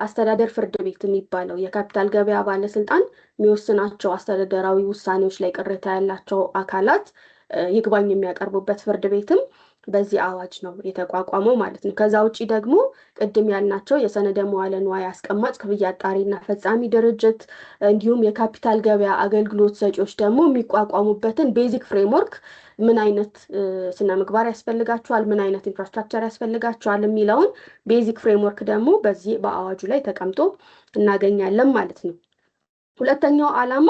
አስተዳደር ፍርድ ቤት የሚባለው፣ የካፒታል ገበያ ባለስልጣን የሚወስናቸው አስተዳደራዊ ውሳኔዎች ላይ ቅሬታ ያላቸው አካላት ይግባኝ የሚያቀርቡበት ፍርድ ቤትም በዚህ አዋጅ ነው የተቋቋመው ማለት ነው። ከዛ ውጪ ደግሞ ቅድም ያልናቸው የሰነደ መዋዕለ ንዋይ አስቀማጭ፣ ክፍያ አጣሪና ፈጻሚ ድርጅት እንዲሁም የካፒታል ገበያ አገልግሎት ሰጪዎች ደግሞ የሚቋቋሙበትን basic framework፣ ምን አይነት ስነ ምግባር ያስፈልጋቸዋል፣ ምን አይነት infrastructure ያስፈልጋቸዋል የሚለውን basic framework ደግሞ በዚህ በአዋጁ ላይ ተቀምጦ እናገኛለን ማለት ነው። ሁለተኛው ዓላማ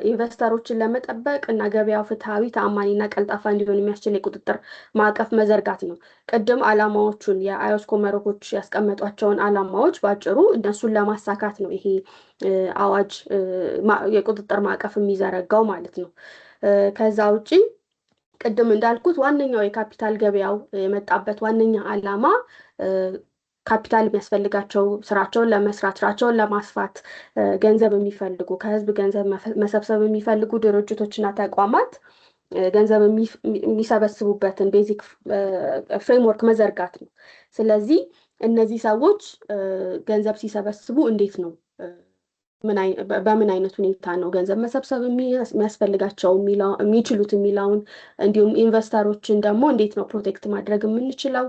investor ኦችን ለመጠበቅ እና ገበያው ፍትሐዊ፣ ተአማኒና ቀልጣፋ እንዲሆን የሚያስችል የቁጥጥር ማዕቀፍ መዘርጋት ነው። ቅድም ዓላማዎቹን፣ የ IOSCO መርሆች ያስቀመጧቸውን ዓላማዎች በአጭሩ እነሱን ለማሳካት ነው ይሄ አዋጅ የቁጥጥር ማዕቀፍ የሚዘረጋው ማለት ነው። ከዛ ውጪ ቅድም እንዳልኩት ዋነኛው የካፒታል ገበያው የመጣበት ዋነኛ ዓላማ ካፒታል የሚያስፈልጋቸው፣ ስራቸውን ለመስራት፣ ስራቸውን ለማስፋት ገንዘብ የሚፈልጉ፣ ከህዝብ ገንዘብ መሰብሰብ የሚፈልጉ ድርጅቶችና ተቋማት ገንዘብ የሚሰበስቡበትን basic framework መዘርጋት ነው። ስለዚህ እነዚህ ሰዎች ገንዘብ ሲሰበስቡ እንዴት ነው በምን አይነት ሁኔታ ነው ገንዘብ መሰብሰብ የሚያስፈልጋቸው የሚችሉት የሚለውን፣ እንዲሁም investor ኦችን ደግሞ እንዴት ነው protect ማድረግ የምንችለው፣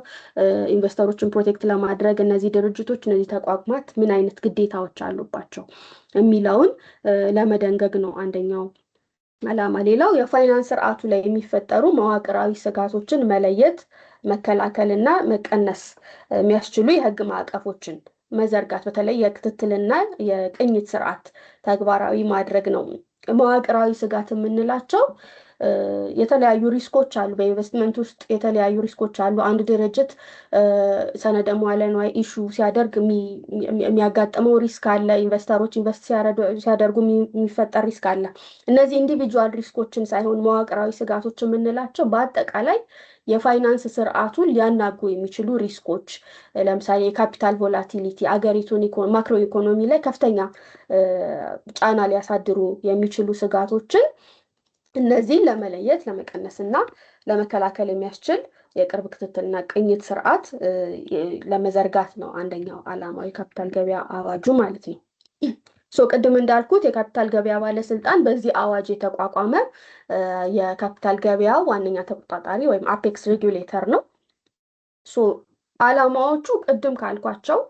investor ኦችን protect ለማድረግ እነዚህ ድርጅቶች፣ እነዚህ ተቋማት ምን አይነት ግዴታዎች አሉባቸው የሚለውን ለመደንገግ ነው አንደኛው ዓላማ። ሌላው የፋይናንስ ስርዓቱ ላይ የሚፈጠሩ መዋቅራዊ ስጋቶችን መለየት፣ መከላከል እና መቀነስ የሚያስችሉ የህግ ማዕቀፎችን መዘርጋት፣ በተለይ የክትትልና የቅኝት ስርዓት ተግባራዊ ማድረግ ነው። መዋቅራዊ ስጋት የምንላቸው የተለያዩ risk ኦች አሉ። በኢንቨስትመንት ውስጥ የተለያዩ risk ኦች አሉ። አንድ ድርጅት ሰነደ መዋለ ንዋይ issue ሲያደርግ የሚያጋጥመው risk አለ። Investor ኦች invest ሲያደርጉ የሚፈጠር risk አለ። እነዚህ individual risk ኦችን ሳይሆን መዋቅራዊ ስጋቶች የምንላቸው በአጠቃላይ የፋይናንስ ስርዓቱን ሊያናጉ የሚችሉ risk ኦች፣ ለምሳሌ የ capital volatility፣ አገሪቱን macro economy ላይ ከፍተኛ ጫና ሊያሳድሩ የሚችሉ ስጋቶችን፣ እነዚህን ለመለየት፣ ለመቀነስ እና ለመከላከል የሚያስችል የቅርብ ክትትልና ቅኝት ስርዓት ለመዘርጋት ነው አንደኛው ዓላማው የካፒታል ገበያ አዋጁ ማለት ነው። So ቅድም እንዳልኩት የካፒታል ገበያ ባለስልጣን በዚህ አዋጅ የተቋቋመ የካፒታል ገበያው ዋነኛ ተቆጣጣሪ ወይም apex regulator ነው። So ዓላማዎቹ ቅድም ካልኳቸው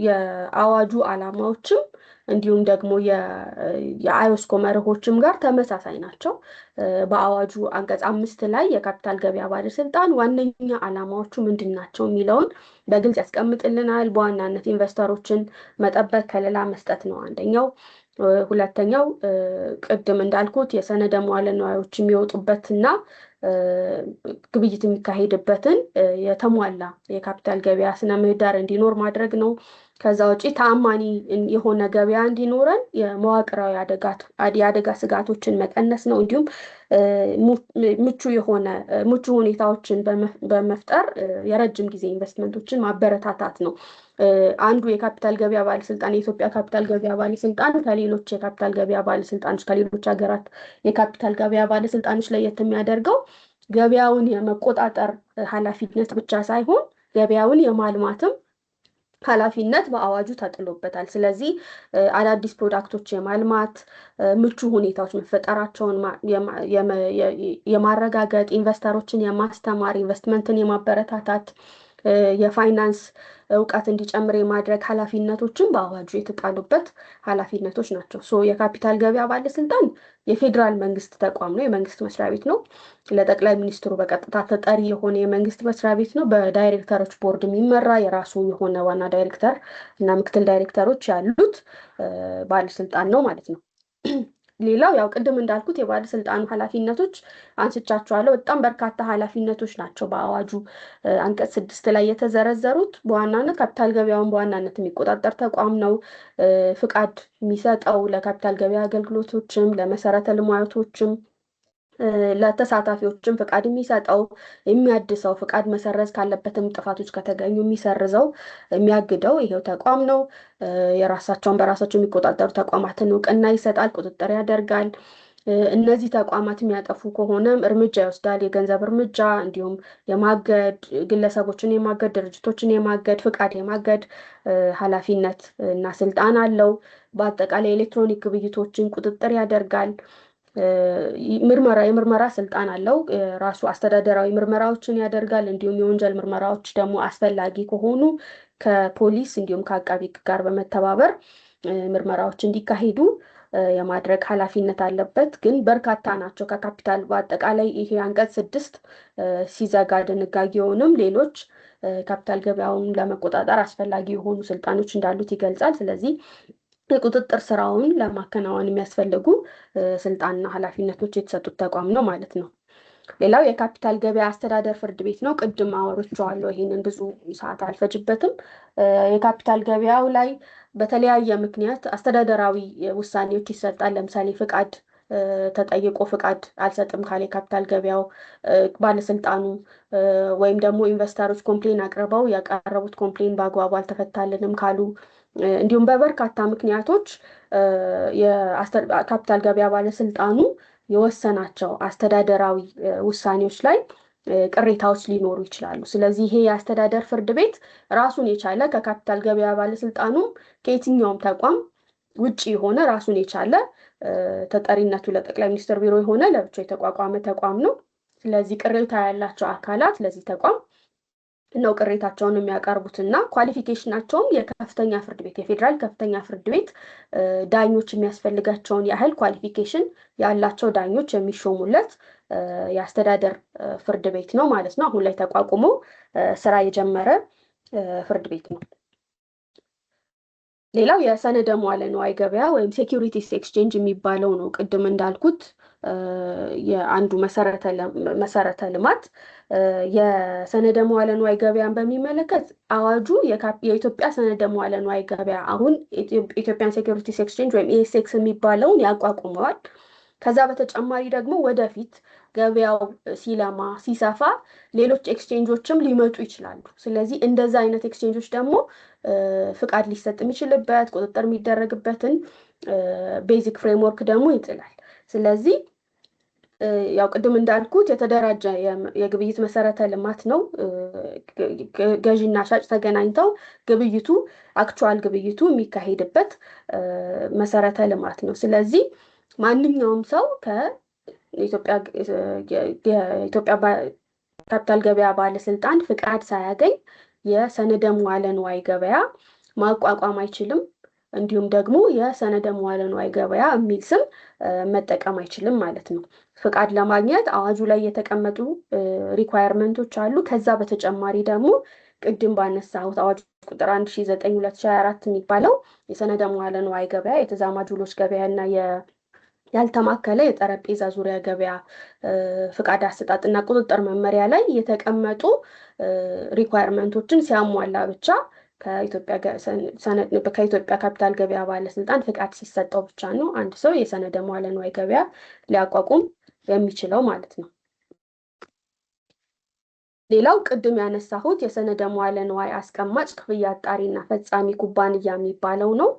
የአዋጁ ዓላማዎችም እንዲሁም ደግሞ የአዮስኮ መርሆችም ጋር ተመሳሳይ ናቸው። በአዋጁ አንቀጽ 5 ላይ የካፒታል ገበያ ባለስልጣን ዋነኛ ዓላማዎቹ ምንድን ናቸው የሚለውን በግልጽ ያስቀምጥልናል። በዋናነት investor ኦችን መጠበቅ፣ ከለላ መስጠት ነው አንደኛው። ሁለተኛው ቅድም እንዳልኩት የሰነደ መዋለ ንዋዮች የሚወጡበትና ግብይት የሚካሄድበትን የተሟላ የካፒታል ገበያ ስነ ምህዳር እንዲኖር ማድረግ ነው። ከዛ ውጪ ተአማኒ የሆነ ገበያ እንዲኖረን የመዋቅራዊ የአደጋ ስጋቶችን መቀነስ ነው። እንዲሁም ምቹ ሁኔታዎችን በመፍጠር የረጅም ጊዜ ኢንቨስትመንቶችን ማበረታታት ነው። አንዱ የካፒታል ገበያ ባለስልጣን፣ የኢትዮጵያ ካፒታል ገበያ ባለስልጣን ከሌሎች የካፒታል ገበያ ባለስልጣኖች፣ ከሌሎች ሀገራት የካፒታል ገበያ ባለስልጣኖች ለየት የሚያደርገው ገበያውን የመቆጣጠር ኃላፊነት ብቻ ሳይሆን ገበያውን የማልማትም ኃላፊነት በአዋጁ ተጥሎበታል። ስለዚህ አዳዲስ product ኦች የማልማት፣ ምቹ ሁኔታዎች መፈጠራቸውን የማረጋገጥ፣ investor ኦችን የማስተማር፣ ኢንቨስትመንትን የማበረታታት፣ የፋይናንስ እውቀት እንዲጨምር የማድረግ ኃላፊነቶችን በአዋጁ የተጣሉበት ኃላፊነቶች ናቸው። So የካፒታል ገበያ ባለስልጣን የፌዴራል መንግስት ተቋም ነው፣ የመንግስት መስሪያ ቤት ነው። ለጠቅላይ ሚኒስትሩ በቀጥታ ተጠሪ የሆነ የመንግስት መስሪያ ቤት ነው። በዳይሬክተሮች ቦርድ የሚመራ፣ የራሱ የሆነ ዋና ዳይሬክተር እና ምክትል ዳይሬክተሮች ያሉት ባለስልጣን ነው ማለት ነው። ሌላው ያው ቅድም እንዳልኩት የባለስልጣኑ ኃላፊነቶች አንስቻቸዋለሁ። በጣም በርካታ ኃላፊነቶች ናቸው በአዋጁ አንቀጽ 6 ላይ የተዘረዘሩት። በዋናነት ካፒታል ገበያውን በዋናነት የሚቆጣጠር ተቋም ነው። ፍቃድ የሚሰጠው ለካፒታል ገበያ አገልግሎቶችም፣ ለመሰረተ ልማቶችም፣ ለተሳታፊዎችም ፍቃድ የሚሰጠው፣ የሚያድሰው፣ ፍቃድ መሰረዝ ካለበትም ጥፋቶች ከተገኙ የሚሰርዘው፣ የሚያግደው ይሄው ተቋም ነው። የራሳቸውን በራሳቸው የሚቆጣጠሩ ተቋማትን እውቅና ይሰጣል፣ ቁጥጥር ያደርጋል። እነዚህ ተቋማት የሚያጠፉ ከሆነም እርምጃ ይወስዳል፣ የገንዘብ እርምጃ፣ እንዲሁም የማገድ፣ ግለሰቦችን የማገድ፣ ድርጅቶችን የማገድ፣ ፍቃድ የማገድ ኃላፊነት እና ስልጣን አለው። በአጠቃላይ ኤሌክትሮኒክ ግብይቶችን ቁጥጥር ያደርጋል። የምርመራ ስልጣን አለው። ራሱ አስተዳደራዊ ምርመራዎችን ያደርጋል። እንዲሁም የወንጀል ምርመራዎች ደግሞ አስፈላጊ ከሆኑ ከፖሊስ እንዲሁም ከአቃቢ ሕግ ጋር በመተባበር ምርመራዎች እንዲካሄዱ የማድረግ ኃላፊነት አለበት። ግን በርካታ ናቸው። ከካፒታል በአጠቃላይ ይሄ አንቀጽ 6 ሲዘጋ ድንጋጌውንም ሌሎች ካፒታል ገበያውን ለመቆጣጠር አስፈላጊ የሆኑ ስልጣኖች እንዳሉት ይገልጻል። ስለዚህ የቁጥጥር ስራውን ለማከናወን የሚያስፈልጉ ስልጣንና ኃላፊነቶች የተሰጡት ተቋም ነው ማለት ነው። ሌላው የካፒታል ገበያ አስተዳደር ፍርድ ቤት ነው። ቅድም አውርቼዋለሁ። ይሄንን ብዙ ሰዓት አልፈጅበትም። የካፒታል ገበያው ላይ በተለያየ ምክንያት አስተዳደራዊ ውሳኔዎች ይሰጣል። ለምሳሌ ፍቃድ ተጠይቆ ፍቃድ አልሰጥም ካለ የካፒታል ገበያው ባለስልጣኑ፣ ወይም ደግሞ investor ኦች complain አቅርበው ያቀረቡት complain በአግባቡ አልተፈታልንም ካሉ፣ እንዲሁም በበርካታ ምክንያቶች የካፒታል ገበያ ባለስልጣኑ የወሰናቸው አስተዳደራዊ ውሳኔዎች ላይ ቅሬታዎች ሊኖሩ ይችላሉ። ስለዚህ ይሄ የአስተዳደር ፍርድ ቤት ራሱን የቻለ ከካፒታል ገበያ ባለስልጣኑም ከየትኛውም ተቋም ውጭ የሆነ ራሱን የቻለ ተጠሪነቱ ለጠቅላይ ሚኒስትር ቢሮ የሆነ ለብቻው የተቋቋመ ተቋም ነው። ስለዚህ ቅሬታ ያላቸው አካላት ለዚህ ተቋም ነው ቅሬታቸውን የሚያቀርቡት እና qualification ኣቸውም የከፍተኛ ፍርድ ቤት፣ የፌዴራል ከፍተኛ ፍርድ ቤት ዳኞች የሚያስፈልጋቸውን ያህል qualification ያላቸው ዳኞች የሚሾሙለት የአስተዳደር ፍርድ ቤት ነው ማለት ነው። አሁን ላይ ተቋቁሞ ስራ የጀመረ ፍርድ ቤት ነው። ሌላው የሰነደ መዋለ ንዋይ ገበያ ወይም securities exchange የሚባለው ነው። ቅድም እንዳልኩት የአንዱ መሰረተ ልማት የሰነደ መዋለ ንዋይ ገበያን በሚመለከት አዋጁ የኢትዮጵያ ሰነደ መዋለ ንዋይ ገበያ፣ አሁን Ethiopian Securities Exchange ወይም ESX የሚባለውን ያቋቁመዋል። ከዛ በተጨማሪ ደግሞ ወደፊት ገበያው ሲለማ ሲሰፋ ሌሎች exchange ኦችም ሊመጡ ይችላሉ። ስለዚህ እንደዛ አይነት exchange ኦች ደግሞ ፍቃድ ሊሰጥ የሚችልበት፣ ቁጥጥር የሚደረግበትን basic framework ደግሞ ይጥላል። ስለዚህ ያው ቅድም እንዳልኩት የተደራጀ የግብይት መሰረተ ልማት ነው። ገዢና ሻጭ ተገናኝተው ግብይቱ፣ actual ግብይቱ የሚካሄድበት መሰረተ ልማት ነው። ስለዚህ ማንኛውም ሰው የኢትዮጵያ ካፒታል ገበያ ባለስልጣን ፍቃድ ሳያገኝ የሰነደ መዋለ ንዋይ ገበያ ማቋቋም አይችልም። እንዲሁም ደግሞ የሰነደ መዋለ ንዋይ ገበያ የሚል ስም መጠቀም አይችልም ማለት ነው። ፍቃድ ለማግኘት አዋጁ ላይ የተቀመጡ requirement ኦች አሉ። ከዛ በተጨማሪ ደግሞ ቅድም ባነሳሁት አዋጅ ቁጥር 1009/2024 የሚባለው የሰነደ መዋለ ንዋይ ገበያ፣ የተዛማጅ ውሎች ገበያ እና ያልተማከለ የጠረጴዛ ዙሪያ ገበያ ፍቃድ አሰጣጥና ቁጥጥር መመሪያ ላይ የተቀመጡ requirement ኦችን ሲያሟላ ብቻ፣ ከኢትዮጵያ ካፒታል ገበያ ባለስልጣን ፍቃድ ሲሰጠው ብቻ ነው አንድ ሰው የሰነደ መዋለ ንዋይ ገበያ ሊያቋቁም የሚችለው ማለት ነው። ሌላው ቅድም ያነሳሁት የሰነደ መዋለ ንዋይ አስቀማጭ፣ ክፍያ አጣሪና ፈጻሚ ኩባንያ የሚባለው ነው።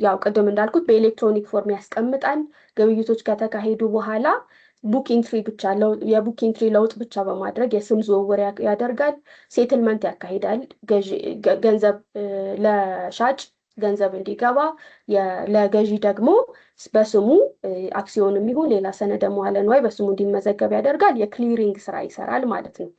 ያው ቅድም እንዳልኩት በ electronic form ያስቀምጣል። ግብይቶች ከተካሄዱ በኋላ book entry ብቻ፣ የ book entry ለውጥ ብቻ በማድረግ የስም ዝውውር ያደርጋል። Settlement ያካሂዳል። ገንዘብ ለሻጭ ገንዘብ እንዲገባ፣ ለገዢ ደግሞ በስሙ አክሲዮንም ይሁን ሌላ ሰነደ መዋለ ንዋይ በስሙ እንዲመዘገብ ያደርጋል። የ clearing ስራ ይሰራል ማለት ነው።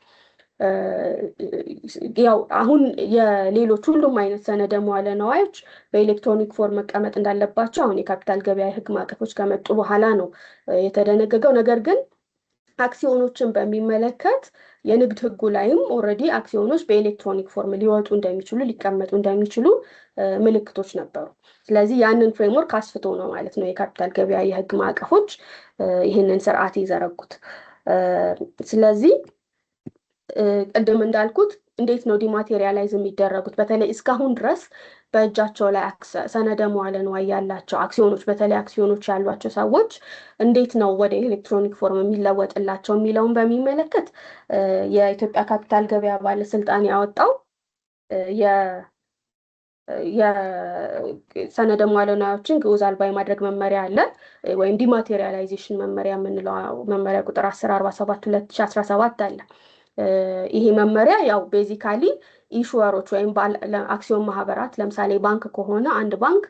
ያው አሁን የሌሎች ሁሉም አይነት ሰነደ መዋለ ንዋዮች በ electronic form መቀመጥ እንዳለባቸው አሁን የካፒታል ገበያ የህግ ማዕቀፎች ከመጡ በኋላ ነው የተደነገገው። ነገር ግን አክሲዮኖችን በሚመለከት የንግድ ህጉ ላይም already አክሲዮኖች በ electronic form ሊወጡ እንደሚችሉ፣ ሊቀመጡ እንደሚችሉ ምልክቶች ነበሩ። ስለዚህ ያንን framework አስፍቶ ነው ማለት ነው የካፒታል ገበያ የህግ ማዕቀፎች ይህንን ስርዓት የዘረጉት። ስለዚህ ቅድም እንዳልኩት እንዴት ነው dematerialize የሚደረጉት? በተለይ እስካሁን ድረስ በእጃቸው ላይ ሰነደ መዋለ ንዋይ ያላቸው አክሲዮኖች፣ በተለይ አክሲዮኖች ያሏቸው ሰዎች እንዴት ነው ወደ electronic form የሚለወጥላቸው የሚለውን በሚመለከት የኢትዮጵያ ካፒታል ገበያ ባለስልጣን ያወጣው የሰነደ መዋለ ንዋዮችን ግዑዝ አልባ የማድረግ መመሪያ አለ፣ ወይም dematerialization መመሪያ የምንለው መመሪያ ቁጥር 1047/2017 አለ። ይሄ መመሪያ ያው basically issuer ኦች ወይም አክሲዮን ማህበራት፣ ለምሳሌ ባንክ ከሆነ አንድ ባንክ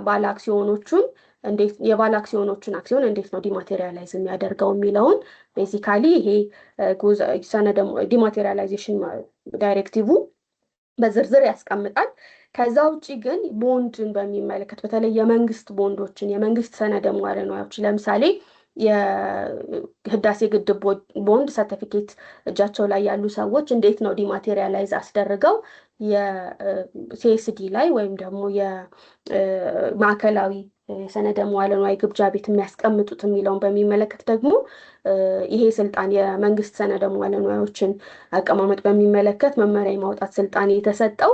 ባለ አክሲዮኖቹን እንዴት፣ የባለ አክሲዮኖቹን አክሲዮን እንዴት ነው dematerialize የሚያደርገው የሚለውን basically ይሄ ሰነደ dematerialization directive በዝርዝር ያስቀምጣል። ከዛ ውጭ ግን ቦንድን በሚመለከት፣ በተለይ የመንግስት ቦንዶችን፣ የመንግስት ሰነደ መዋለ ንዋዮች፣ ለምሳሌ የህዳሴ ግድብ ቦንድ ሰርቲፊኬት እጃቸው ላይ ያሉ ሰዎች እንዴት ነው dematerialize አስደርገው የ CSD ላይ ወይም ደግሞ የማዕከላዊ የሰነደ መዋለ ንዋይ ግምጃ ቤት የሚያስቀምጡት የሚለውን በሚመለከት ደግሞ ይሄ ስልጣን፣ የመንግስት ሰነደ መዋለ ንዋዮችን አቀማመጥ በሚመለከት መመሪያ የማውጣት ስልጣን የተሰጠው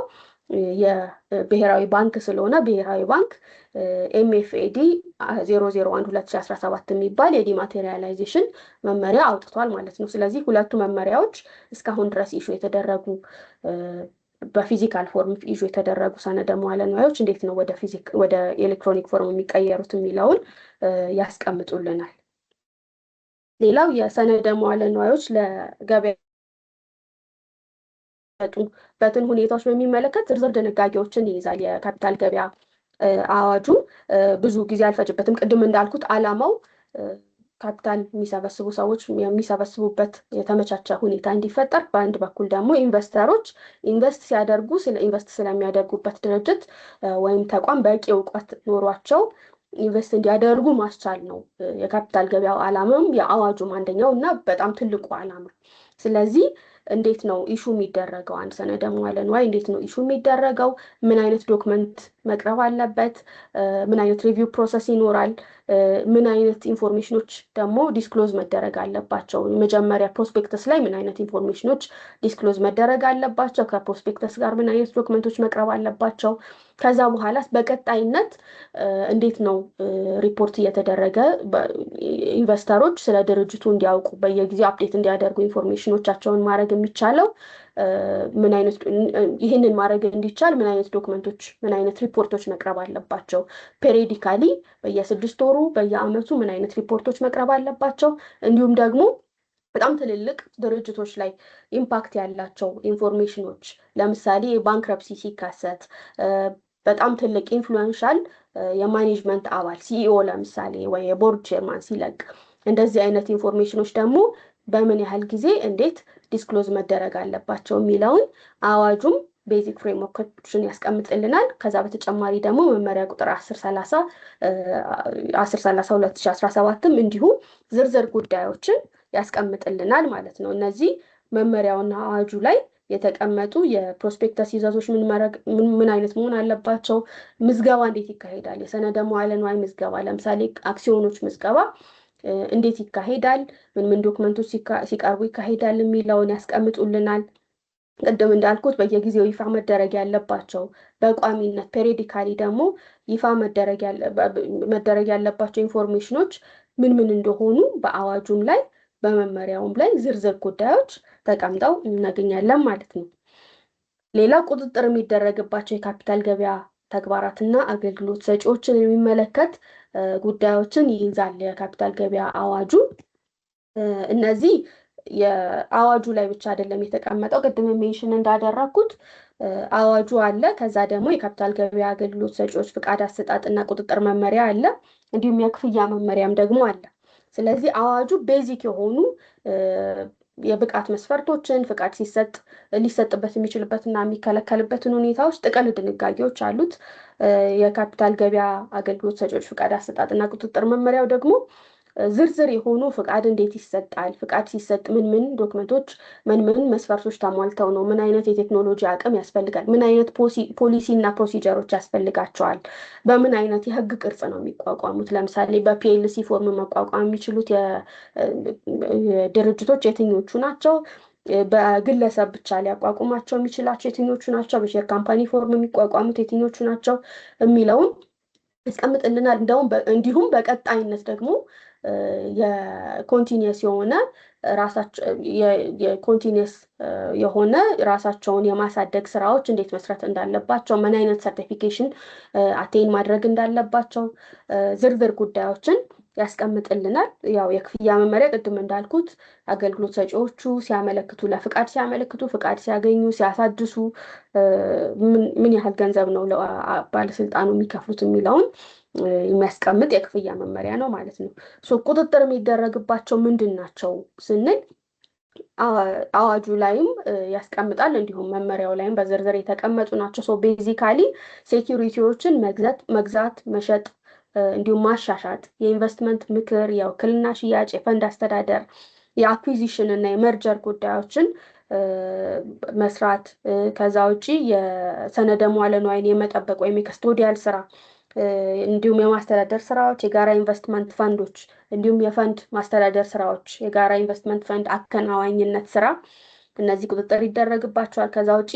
የብሔራዊ ባንክ ስለሆነ ብሔራዊ ባንክ MFAD 001/2017 የሚባል የ dematerialization መመሪያ አውጥቷል ማለት ነው። ስለዚህ ሁለቱ መመሪያዎች እስካሁን ድረስ issue የተደረጉ፣ በ physical form issue የተደረጉ ሰነደ መዋለ ንዋዮች እንዴት ነው ወደ electronic form የሚቀየሩት የሚለውን ያስቀምጡልናል። ሌላው የሰነደ መዋለ ንዋዮች ለገበያ የሚሸጡበትን ሁኔታዎች በሚመለከት ዝርዝር ድንጋጌዎችን ይይዛል የካፒታል ገበያ አዋጁ። ብዙ ጊዜ አልፈጅበትም። ቅድም እንዳልኩት ዓላማው ካፒታል የሚሰበስቡ ሰዎች የሚሰበስቡበት የተመቻቸ ሁኔታ እንዲፈጠር፣ በአንድ በኩል ደግሞ investor ኦች invest ሲያደርጉ ስለ invest ስለሚያደርጉበት ድርጅት ወይም ተቋም በቂ እውቀት ኖሯቸው invest እንዲያደርጉ ማስቻል ነው የካፒታል ገበያው ዓላማም የአዋጁም አንደኛው እና በጣም ትልቁ ዓላማ። ስለዚህ እንዴት ነው issue የሚደረገው? አንድ ሰነደ መዋለ ንዋይ እንዴት ነው issue የሚደረገው? ምን አይነት document መቅረብ አለበት? ምን አይነት review process ይኖራል? ምን አይነት information ኖች ደግሞ disclose መደረግ አለባቸው? መጀመሪያ prospectus ላይ ምን አይነት information ኖች disclose መደረግ አለባቸው? ከ prospectus ጋር ምን አይነት document ኦች መቅረብ አለባቸው? ከዛ በኋላስ በቀጣይነት እንዴት ነው ሪፖርት እየተደረገ investor ኦች ስለ ድርጅቱ እንዲያውቁ፣ በየጊዜው update እንዲያደርጉ information ኖቻቸውን ማድረግ የሚቻለው? ምን አይነት፣ ይህንን ማድረግ እንዲቻል ምን አይነት document ኦች፣ ምን አይነት ሪፖርቶች መቅረብ አለባቸው? Periodically በየ6 ወሩ፣ በየአመቱ ምን አይነት ሪፖርቶች መቅረብ አለባቸው? እንዲሁም ደግሞ በጣም ትልልቅ ድርጅቶች ላይ impact ያላቸው information ኖች፣ ለምሳሌ bankruptcy ሲከሰት፣ በጣም ትልቅ influential የ management አባል CEO ለምሳሌ ወይ የ board chairman ሲለቅ፣ እንደዚህ አይነት information ኖች ደግሞ በምን ያህል ጊዜ እንዴት disclose መደረግ አለባቸው የሚለውን አዋጁም basic framework ኦችን ያስቀምጥልናል። ከዛ በተጨማሪ ደግሞ መመሪያ ቁጥር 1030 1032/2017ም እንዲሁ ዝርዝር ጉዳዮችን ያስቀምጥልናል ማለት ነው። እነዚህ መመሪያውና አዋጁ ላይ የተቀመጡ የ prospectus ይዘቶች ምን አይነት መሆን አለባቸው፣ ምዝገባ እንዴት ይካሄዳል፣ የሰነደ መዋዕለ ንዋይ ምዝገባ ለምሳሌ አክሲዮኖች ምዝገባ እንዴት ይካሄዳል፣ ምን ምን document ኦች ሲቀርቡ ይካሄዳል የሚለውን ያስቀምጡልናል። ቅድም እንዳልኩት በየጊዜው ይፋ መደረግ ያለባቸው፣ በቋሚነት periodically ደግሞ ይፋ መደረግ ያለባቸው information ኖች ምን ምን እንደሆኑ በአዋጁም ላይ በመመሪያውም ላይ ዝርዝር ጉዳዮች ተቀምጠው እናገኛለን ማለት ነው። ሌላው ቁጥጥር የሚደረግባቸው የካፒታል ገበያ ተግባራትና አገልግሎት ሰጪዎችን የሚመለከት ጉዳዮችን ይይዛል የካፒታል ገበያ አዋጁ። እነዚህ የአዋጁ ላይ ብቻ አይደለም የተቀመጠው። ቅድም mention እንዳደረግኩት አዋጁ አለ። ከዛ ደግሞ የካፒታል ገበያ አገልግሎት ሰጪዎች ፍቃድ አሰጣጥና ቁጥጥር መመሪያ አለ። እንዲሁም የክፍያ መመሪያም ደግሞ አለ። ስለዚህ አዋጁ basic የሆኑ የብቃት መስፈርቶችን፣ ፍቃድ ሲሰጥ ሊሰጥበት የሚችልበትና የሚከለከልበትን ሁኔታዎች ጥቅል ድንጋጌዎች አሉት። የካፒታል ገበያ አገልግሎት ሰጪዎች ፍቃድ አሰጣጥና ቁጥጥር መመሪያው ደግሞ ዝርዝር የሆኑ ፍቃድ እንዴት ይሰጣል፣ ፍቃድ ሲሰጥ ምን ምን document ኦች፣ ምን ምን መስፈርቶች ተሟልተው ነው፣ ምን አይነት የቴክኖሎጂ አቅም ያስፈልጋል፣ ምን አይነት ፖሊሲ እና procedure ኦች ያስፈልጋቸዋል፣ በምን አይነት የህግ ቅርጽ ነው የሚቋቋሙት፣ ለምሳሌ በ PLC form መቋቋም የሚችሉት ድርጅቶች የትኞቹ ናቸው፣ በግለሰብ ብቻ ሊያቋቁማቸው የሚችላቸው የትኞቹ ናቸው፣ በ share company form የሚቋቋሙት የትኞቹ ናቸው የሚለውን ያስቀምጥልናል። እንደውም እንዲሁም በቀጣይነት ደግሞ የ continuous የሆነ ራሳቸውን የማሳደግ ስራዎች እንዴት መስራት እንዳለባቸው፣ ምን አይነት certification attain ማድረግ እንዳለባቸው ዝርዝር ጉዳዮችን ያስቀምጥልናል። ያው የክፍያ መመሪያ ቅድም እንዳልኩት አገልግሎት ሰጪዎቹ ሲያመለክቱ፣ ለፍቃድ ሲያመለክቱ፣ ፍቃድ ሲያገኙ፣ ሲያሳድሱ ምን ያህል ገንዘብ ነው ለባለስልጣኑ የሚከፍሉት የሚለውን የሚያስቀምጥ የክፍያ መመሪያ ነው ማለት ነው። So ቁጥጥር የሚደረግባቸው ምንድን ናቸው ስንል አዋጁ ላይም ያስቀምጣል፣ እንዲሁም መመሪያው ላይም በዝርዝር የተቀመጡ ናቸው። So basically security ዎችን መግዛት፣ መሸጥ እንዲሁም ማሻሻጥ፣ የኢንቨስትመንት ምክር፣ የውክልና ሽያጭ፣ የፈንድ አስተዳደር፣ የ acquisition እና የ merger ጉዳዮችን መስራት፣ ከዛ ውጪ የሰነደ መዋለ ንዋይን የመጠበቅ ወይም የ custodial ስራ እንዲሁም የማስተዳደር ስራዎች፣ የጋራ ኢንቨስትመንት ፈንዶች እንዲሁም የፈንድ ማስተዳደር ስራዎች፣ የጋራ ኢንቨስትመንት ፈንድ አከናዋኝነት ስራ፣ እነዚህ ቁጥጥር ይደረግባቸዋል። ከዛ ውጭ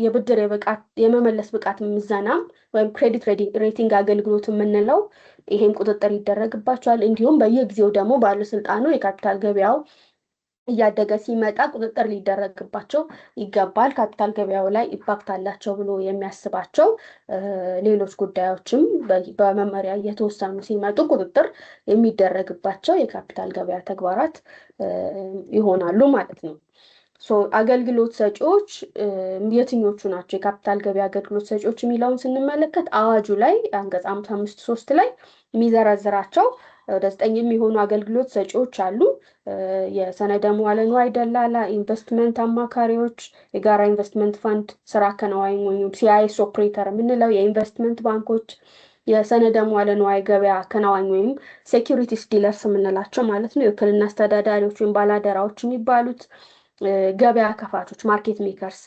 የብድር የብቃት የመመለስ ብቃት ምዘናም ወይም credit rating አገልግሎት የምንለው ይሄም ቁጥጥር ይደረግባቸዋል። እንዲሁም በየጊዜው ደግሞ ባለስልጣኑ የካፒታል ገበያው እያደገ ሲመጣ ቁጥጥር ሊደረግባቸው ይገባል፣ ካፒታል ገበያው ላይ impact አላቸው ብሎ የሚያስባቸው ሌሎች ጉዳዮችም በመመሪያ እየተወሰኑ ሲመጡ ቁጥጥር የሚደረግባቸው የካፒታል ገበያ ተግባራት ይሆናሉ ማለት ነው። So አገልግሎት ሰጪዎች የትኞቹ ናቸው? የካፒታል ገበያ አገልግሎት ሰጪዎች የሚለውን ስንመለከት አዋጁ ላይ አንቀጽ 55(3) ላይ የሚዘረዝራቸው ወደ 9 የሚሆኑ አገልግሎት ሰጪዎች አሉ። የሰነደ መዋለ ንዋይ ደላላ፣ ኢንቨስትመንት አማካሪዎች፣ የጋራ ኢንቨስትመንት ፋንድ ስራ አከናዋኝ ወይም CIS operator የምንለው፣ የኢንቨስትመንት ባንኮች፣ የሰነደ መዋለ ንዋይ ገበያ አከናዋኝ ወይም securities dealers የምንላቸው ማለት ነው፣ የውክልና አስተዳዳሪዎች ወይም ባላደራዎች የሚባሉት፣ ገበያ ከፋቾች market makers፣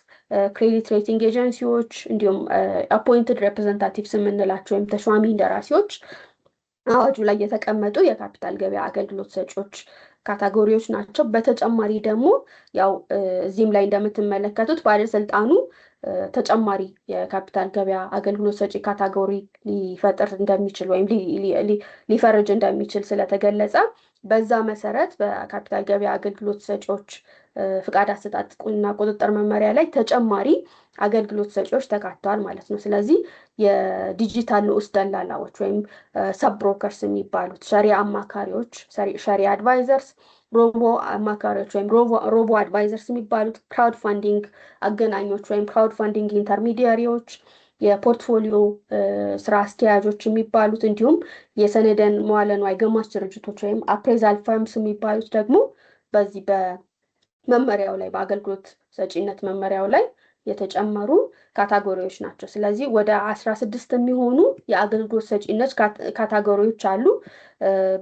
credit rating ኤጀንሲዎች፣ እንዲሁም appointed representatives የምንላቸው ወይም ተሿሚ እንደራሴዎች አዋጁ ላይ የተቀመጡ የካፒታል ገበያ አገልግሎት ሰጪዎች category ዎች ናቸው። በተጨማሪ ደግሞ ያው እዚህም ላይ እንደምትመለከቱት ባለስልጣኑ ተጨማሪ የካፒታል ገበያ አገልግሎት ሰጪ category ሊፈጥር እንደሚችል ወይም ሊፈርጅ እንደሚችል ስለተገለጸ በዛ መሰረት በካፒታል ገበያ አገልግሎት ሰጪዎች ፍቃድ አሰጣጥ እና ቁጥጥር መመሪያ ላይ ተጨማሪ አገልግሎት ሰጪዎች ተካተዋል ማለት ነው። ስለዚህ የዲጂታል ንዑስ ደላላዎች ወይም sub brokers የሚባሉት፣ ሸሪያ አማካሪዎች፣ Sharia advisors፣ robo አማካሪዎች ወይም robo advisors የሚባሉት፣ crowd funding አገናኞች ወይም crowd funding intermediary ዎች፣ የ portfolio ስራ አስኪያጆች የሚባሉት፣ እንዲሁም የሰነደን መዋለ ንዋይ ገማች ድርጅቶች ወይም appraisal firms የሚባሉት ደግሞ በዚህ በመመሪያው ላይ፣ በአገልግሎት ሰጪነት መመሪያው ላይ የተጨመሩ category ዎች ናቸው። ስለዚህ ወደ 16 የሚሆኑ የአገልግሎት ሰጪነት category ዎች አሉ።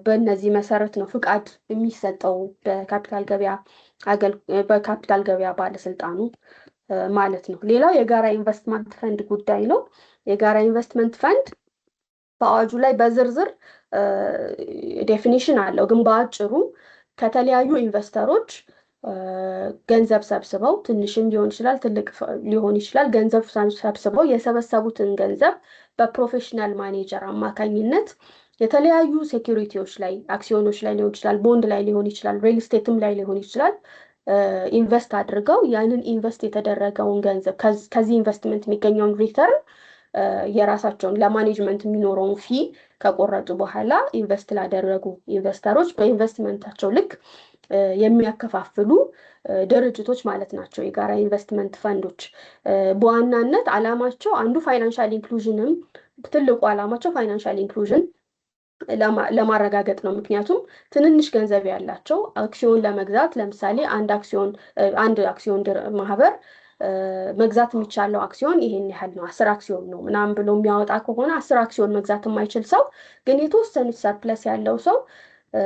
በእነዚህ መሰረት ነው ፍቃድ የሚሰጠው በካፒታል ገበያ ባለስልጣኑ ማለት ነው። ሌላው የጋራ ኢንቨስትመንት ፈንድ ጉዳይ ነው። የጋራ ኢንቨስትመንት ፈንድ በአዋጁ ላይ በዝርዝር definition አለው፣ ግን በአጭሩ ከተለያዩ investor ኦች ገንዘብ ሰብስበው፣ ትንሽም ሊሆን ይችላል፣ ትልቅ ሊሆን ይችላል፣ ገንዘብ ሰብስበው የሰበሰቡትን ገንዘብ በ professional manager አማካኝነት የተለያዩ security ዎች ላይ፣ አክሲዮኖች ላይ ሊሆን ይችላል፣ ቦንድ ላይ ሊሆን ይችላል፣ real estate ም ላይ ሊሆን ይችላል፣ invest አድርገው ያንን invest የተደረገውን ገንዘብ፣ ከዚህ ኢንቨስትመንት የሚገኘውን return፣ የራሳቸውን ለ management የሚኖረውን fee ከቆረጡ በኋላ invest ላደረጉ investor ኦች በኢንቨስትመንታቸው ልክ የሚያከፋፍሉ ድርጅቶች ማለት ናቸው። የጋራ ኢንቨስትመንት ፈንዶች በዋናነት ዓላማቸው አንዱ financial inclusion ም፣ ትልቁ ዓላማቸው financial inclusion ለማረጋገጥ ነው። ምክንያቱም ትንንሽ ገንዘብ ያላቸው አክሲዮን ለመግዛት፣ ለምሳሌ አንድ አክሲዮን ማህበር መግዛት የሚቻለው አክሲዮን ይሄን ያህል ነው፣ 10 አክሲዮን ነው ምናምን ብሎ የሚያወጣ ከሆነ 10 አክሲዮን መግዛት የማይችል ሰው ግን የተወሰኑት surplus ያለው ሰው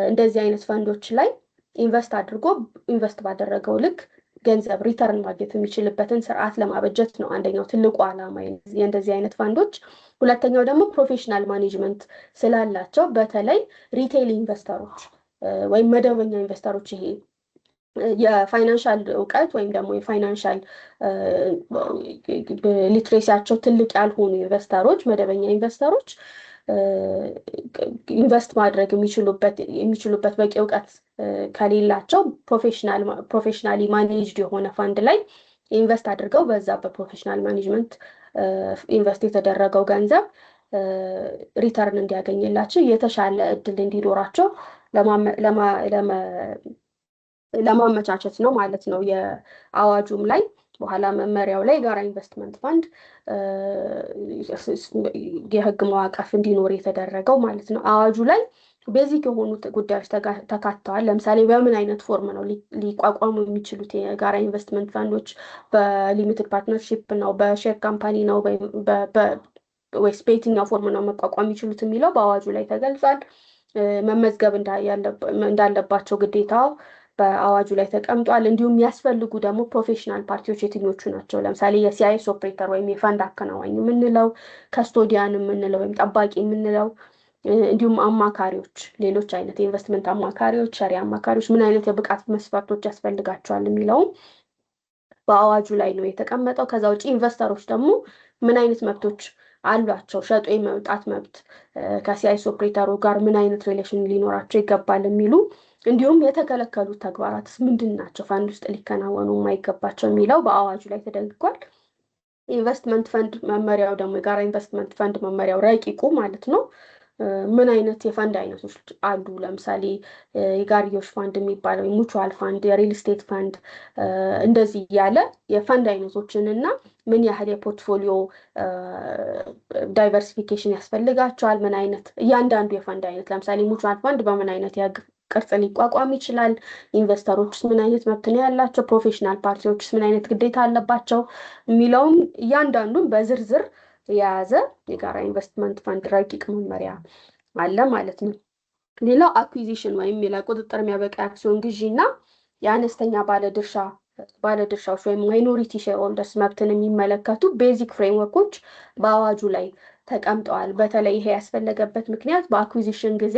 እንደዚህ አይነት ፈንዶች ላይ invest አድርጎ invest ባደረገው ልክ ገንዘብ return ማግኘት የሚችልበትን ስርዓት ለማበጀት ነው አንደኛው ትልቁ ዓላማ የእንደዚህ አይነት ፋንዶች። ሁለተኛው ደግሞ professional management ስላላቸው በተለይ retail investor ኦች ወይም መደበኛ investor ኦች፣ ይሄ የ financial እውቀት ወይም ደግሞ የ financial literacy ያቸው ትልቅ ያልሆኑ investor ኦች፣ መደበኛ investor ኦች invest ማድረግ የሚችሉበት በቂ እውቀት ከሌላቸው professionally managed የሆነ ፋንድ ላይ invest አድርገው በዛ በ professional management invest የተደረገው ገንዘብ return እንዲያገኝላቸው፣ የተሻለ እድል እንዲኖራቸው ለማመቻቸት ነው ማለት ነው። የአዋጁም ላይ በኋላ መመሪያው ላይ የጋራ ኢንቨስትመንት ፋንድ የህግ ማዕቀፍ እንዲኖር የተደረገው ማለት ነው። አዋጁ ላይ basic የሆኑ ጉዳዮች ተካተዋል። ለምሳሌ በምን አይነት form ነው ሊቋቋሙ የሚችሉት የጋራ ኢንቨስትመንት ፈንዶች? በ limited partnership ነው፣ በ share company ነው ወይስ በየትኛው form ነው መቋቋም የሚችሉት የሚለው በአዋጁ ላይ ተገልጿል። መመዝገብ እንዳለባቸው ግዴታው በአዋጁ ላይ ተቀምጧል። እንዲሁም የሚያስፈልጉ ደግሞ professional party ዎች የትኞቹ ናቸው? ለምሳሌ የ CIS operator ወይም የፈንድ አከናዋኝ የምንለው፣ custodian የምንለው ወይም ጠባቂ የምንለው፣ እንዲሁም አማካሪዎች፣ ሌሎች አይነት የኢንቨስትመንት አማካሪዎች፣ ሸሪያ አማካሪዎች ምን አይነት የብቃት መስፈርቶች ያስፈልጋቸዋል የሚለውም በአዋጁ ላይ ነው የተቀመጠው። ከዛ ውጭ investor ኦች ደግሞ ምን አይነት መብቶች አሏቸው፣ ሸጦ የመውጣት መብት፣ ከ CIS operator ኡ ጋር ምን አይነት relation ሊኖራቸው ይገባል የሚሉ፣ እንዲሁም የተከለከሉ ተግባራትስ ምንድን ናቸው፣ ፈንድ ውስጥ ሊከናወኑ የማይገባቸው የሚለው በአዋጁ ላይ ተደንግጓል። ኢንቨስትመንት ፈንድ መመሪያው ደግሞ፣ የጋራ ኢንቨስትመንት ፈንድ መመሪያው ረቂቁ ማለት ነው፣ ምን አይነት የፈንድ አይነቶች አሉ? ለምሳሌ የጋርዮሽ ፋንድ የሚባለው፣ mutual fund፣ የ real estate fund እንደዚህ እያለ የፈንድ አይነቶችን እና ምን ያህል የ portfolio diversification ያስፈልጋቸዋል፣ ምን አይነት እያንዳንዱ የፈንድ አይነት፣ ለምሳሌ mutual fund በምን አይነት የህግ ቅርጽ ሊቋቋም ይችላል፣ investor ኦችስ ምን አይነት መብት ነው ያላቸው፣ professional party ዎችስ ምን አይነት ግዴታ አለባቸው የሚለውም እያንዳንዱን በዝርዝር የያዘ የጋራ ኢንቨስትመንት ፈንድ ረቂቅ መመሪያ አለ ማለት ነው። ሌላው acquisition ወይም ለቁጥጥር የሚያበቃ አክሲዮን ግዢ እና የአነስተኛ ባለድርሻዎች ወይም minority shareholders መብትን የሚመለከቱ basic framework ኦች በአዋጁ ላይ ተቀምጠዋል። በተለይ ይሄ ያስፈለገበት ምክንያት በ acquisition ጊዜ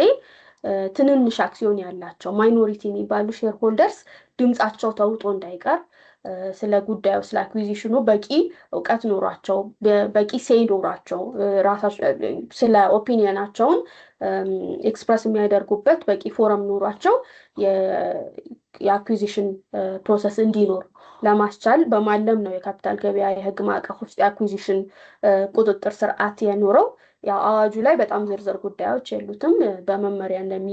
ትንንሽ አክሲዮን ያላቸው minority የሚባሉ shareholders ድምፃቸው ተውጦ እንዳይቀር፣ ስለ ጉዳዩ፣ ስለ acquisition ኑ በቂ እውቀት ኖሯቸው፣ በቂ say ኖሯቸው፣ ስለ opinion ኣቸውን express የሚያደርጉበት በቂ ፎረም ኖሯቸው የ acquisition process እንዲኖር ለማስቻል በማለም ነው የካፒታል ገበያ የህግ ማዕቀፍ ውስጥ የ acquisition ቁጥጥር ስርዓት የኖረው። ያው አዋጁ ላይ በጣም ዝርዝር ጉዳዮች የሉትም። በመመሪያ እንደሚ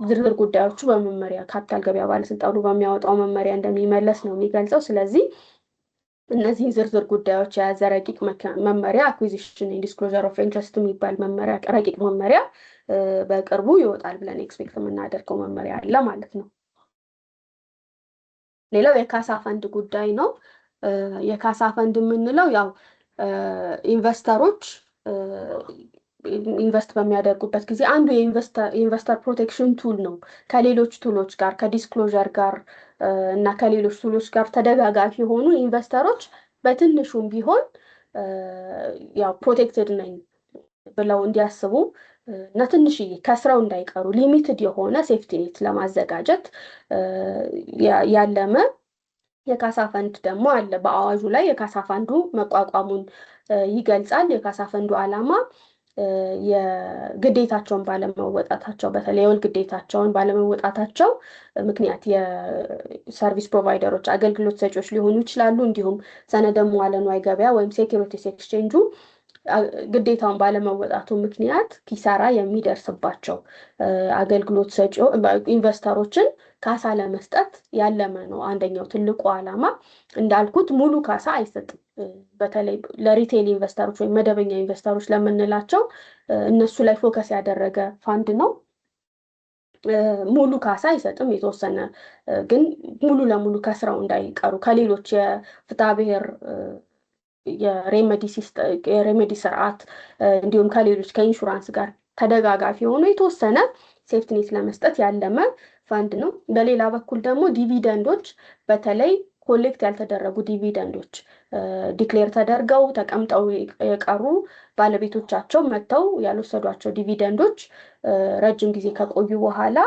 ዝርዝር ጉዳዮቹ በመመሪያ፣ ካፒታል ገበያ ባለስልጣኑ በሚያወጣው መመሪያ እንደሚመለስ ነው የሚገልጸው። ስለዚህ እነዚህን ዝርዝር ጉዳዮች የያዘ ረቂቅ መመሪያ፣ acquisition disclosure of interest የሚባል መመሪያ፣ ረቂቅ መመሪያ በቅርቡ ይወጣል ብለን expect የምናደርገው መመሪያ አለ ማለት ነው። ሌላው የካሳ ፈንድ ጉዳይ ነው። የካሳ ፈንድ የምንለው ያው investor ኦች invest በሚያደርጉበት ጊዜ አንዱ የ investor protection tool ነው። ከሌሎች tool ኦች ጋር፣ ከ disclosure ጋር እና ከሌሎች tool ኦች ጋር ተደጋጋፊ የሆኑ፣ investor ኦች በትንሹም ቢሆን ያው protected ነኝ ብለው እንዲያስቡ እና ትንሽዬ ከስረው እንዳይቀሩ limited የሆነ safety net ለማዘጋጀት ያለመ የካሳ ፈንድ ደግሞ አለ። በአዋጁ ላይ የካሳ ፈንዱ መቋቋሙን ይገልጻል። የካሳ ፈንዱ ዓላማ የግዴታቸውን ባለመወጣታቸው፣ በተለይ የውል ግዴታቸውን ባለመወጣታቸው ምክንያት የ service provider ኦች፣ አገልግሎት ሰጪዎች ሊሆኑ ይችላሉ። እንዲሁም ሰነደ መዋለ ንዋይ ገበያ ወይም securities exchange ኡ ግዴታውን ባለመወጣቱ ምክንያት ኪሳራ የሚደርስባቸው አገልግሎት ሰጪ investor ኦችን ካሳ ለመስጠት ያለመ ነው። አንደኛው ትልቁ ዓላማ እንዳልኩት ሙሉ ካሳ አይሰጥም። በተለይ ለ retail investor ኦች ወይም መደበኛ investor ኦች ለምንላቸው እነሱ ላይ focus ያደረገ ፋንድ ነው። ሙሉ ካሳ አይሰጥም። የተወሰነ ግን ሙሉ ለሙሉ ከስረው እንዳይቀሩ ከሌሎች የፍትሐ ብሔር የ remedy ስርዓት እንዲሁም ከሌሎች ከኢንሹራንስ ጋር ተደጋጋፊ የሆኑ የተወሰነ safety net ለመስጠት ያለመ ፋንድ ነው። በሌላ በኩል ደግሞ dividend ኦች፣ በተለይ collect ያልተደረጉ dividend ኦች፣ declare ተደርገው ተቀምጠው የቀሩ፣ ባለቤቶቻቸው መጥተው ያልወሰዷቸው dividend ኦች ረጅም ጊዜ ከቆዩ በኋላ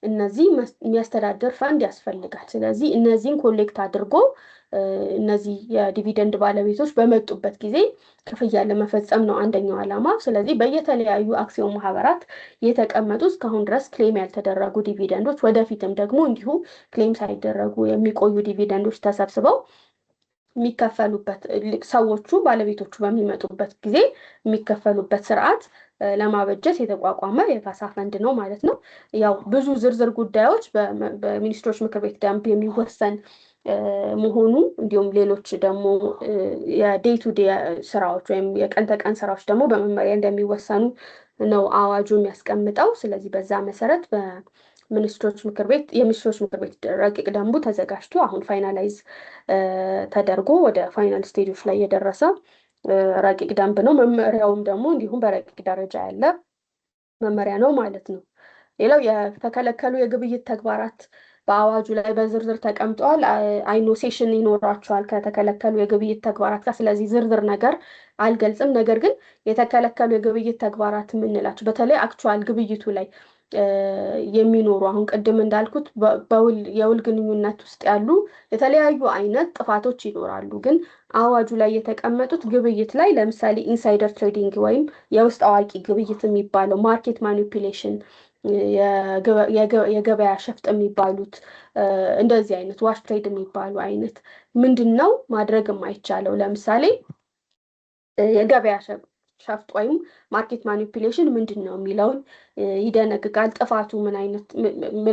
እነዚህ የሚያስተዳድር ፈንድ ያስፈልጋል። ስለዚህ እነዚህን collect አድርጎ እነዚህ የ dividend ባለቤቶች በመጡበት ጊዜ ክፍያ ለመፈጸም ነው አንደኛው ዓላማ። ስለዚህ በየተለያዩ አክሲዮን ማህበራት የተቀመጡ እስካሁን ድረስ claim ያልተደረጉ dividend ኦች፣ ወደፊትም ደግሞ እንዲሁ claim ሳይደረጉ የሚቆዩ dividend ኦች ተሰብስበው የሚከፈሉበት፣ ሰዎቹ ባለቤቶቹ በሚመጡበት ጊዜ የሚከፈሉበት ስርዓት ለማበጀት የተቋቋመ የካሳ ፈንድ ነው ማለት ነው። ያው ብዙ ዝርዝር ጉዳዮች በሚኒስትሮች ምክር ቤት ደንብ የሚወሰን መሆኑ እንዲሁም ሌሎች ደግሞ የ day to day ስራዎች ወይም የቀን ተቀን ስራዎች ደግሞ በመመሪያ እንደሚወሰኑ ነው አዋጁ የሚያስቀምጠው። ስለዚህ በዛ መሰረት በሚኒስትሮች ምክር ቤት፣ የሚኒስትሮች ምክር ቤት ረቂቅ ደንቡ ተዘጋጅቶ አሁን finalize ተደርጎ ወደ final stage ኦች ላይ የደረሰ ረቂቅ ደንብ ነው። መመሪያውም ደግሞ እንዲሁም በረቂቅ ደረጃ ያለ መመሪያ ነው ማለት ነው። ሌላው የተከለከሉ የግብይት ተግባራት በአዋጁ ላይ በዝርዝር ተቀምጠዋል። I know session ይኖራቸዋል ከተከለከሉ የግብይት ተግባራት ጋር። ስለዚህ ዝርዝር ነገር አልገልጽም። ነገር ግን የተከለከሉ የግብይት ተግባራት የምንላቸው በተለይ actual ግብይቱ ላይ የሚኖሩ፣ አሁን ቅድም እንዳልኩት በውል የውል ግንኙነት ውስጥ ያሉ የተለያዩ አይነት ጥፋቶች ይኖራሉ። ግን አዋጁ ላይ የተቀመጡት ግብይት ላይ ለምሳሌ insider trading ወይም የውስጥ አዋቂ ግብይት የሚባለው፣ market manipulation፣ የገበያ ሸፍጥ የሚባሉት፣ እንደዚህ አይነት wash trade የሚባሉ አይነት ምንድን ነው ማድረግ የማይቻለው? ለምሳሌ የገበያ ሸፍጥ ወይም market manipulation ምንድን ነው የሚለውን ይደነግጋል። ጥፋቱ ምን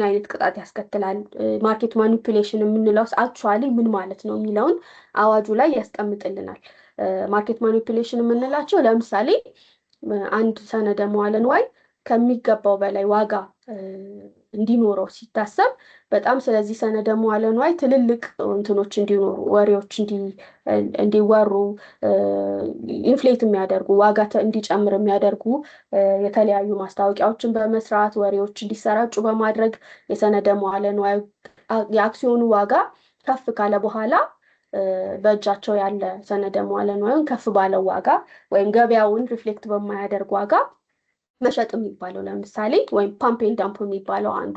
አይነት ቅጣት ያስከትላል፣ market manipulation የምንለው actually ምን ማለት ነው የሚለውን አዋጁ ላይ ያስቀምጥልናል። Market manipulation የምንላቸው ለምሳሌ አንድ ሰነደ መዋለ ንዋይ ከሚገባው በላይ ዋጋ እንዲኖረው ሲታሰብ፣ በጣም ስለዚህ ሰነደ መዋለ ንዋይ ትልልቅ እንትኖች እንዲኖሩ፣ ወሬዎች እንዲወሩ፣ inflate የሚያደርጉ፣ ዋጋ እንዲጨምር የሚያደርጉ የተለያዩ ማስታወቂያዎችን በመስራት፣ ወሬዎች እንዲሰራጩ በማድረግ፣ የሰነደ መዋለ ንዋይ የአክሲዮኑ ዋጋ ከፍ ካለ በኋላ በእጃቸው ያለ ሰነደ መዋለ ንዋዩን ከፍ ባለው ዋጋ ወይም ገበያውን reflect በማያደርግ ዋጋ መሸጥ የሚባለው ለምሳሌ ወይም pump and dump የሚባለው አንዱ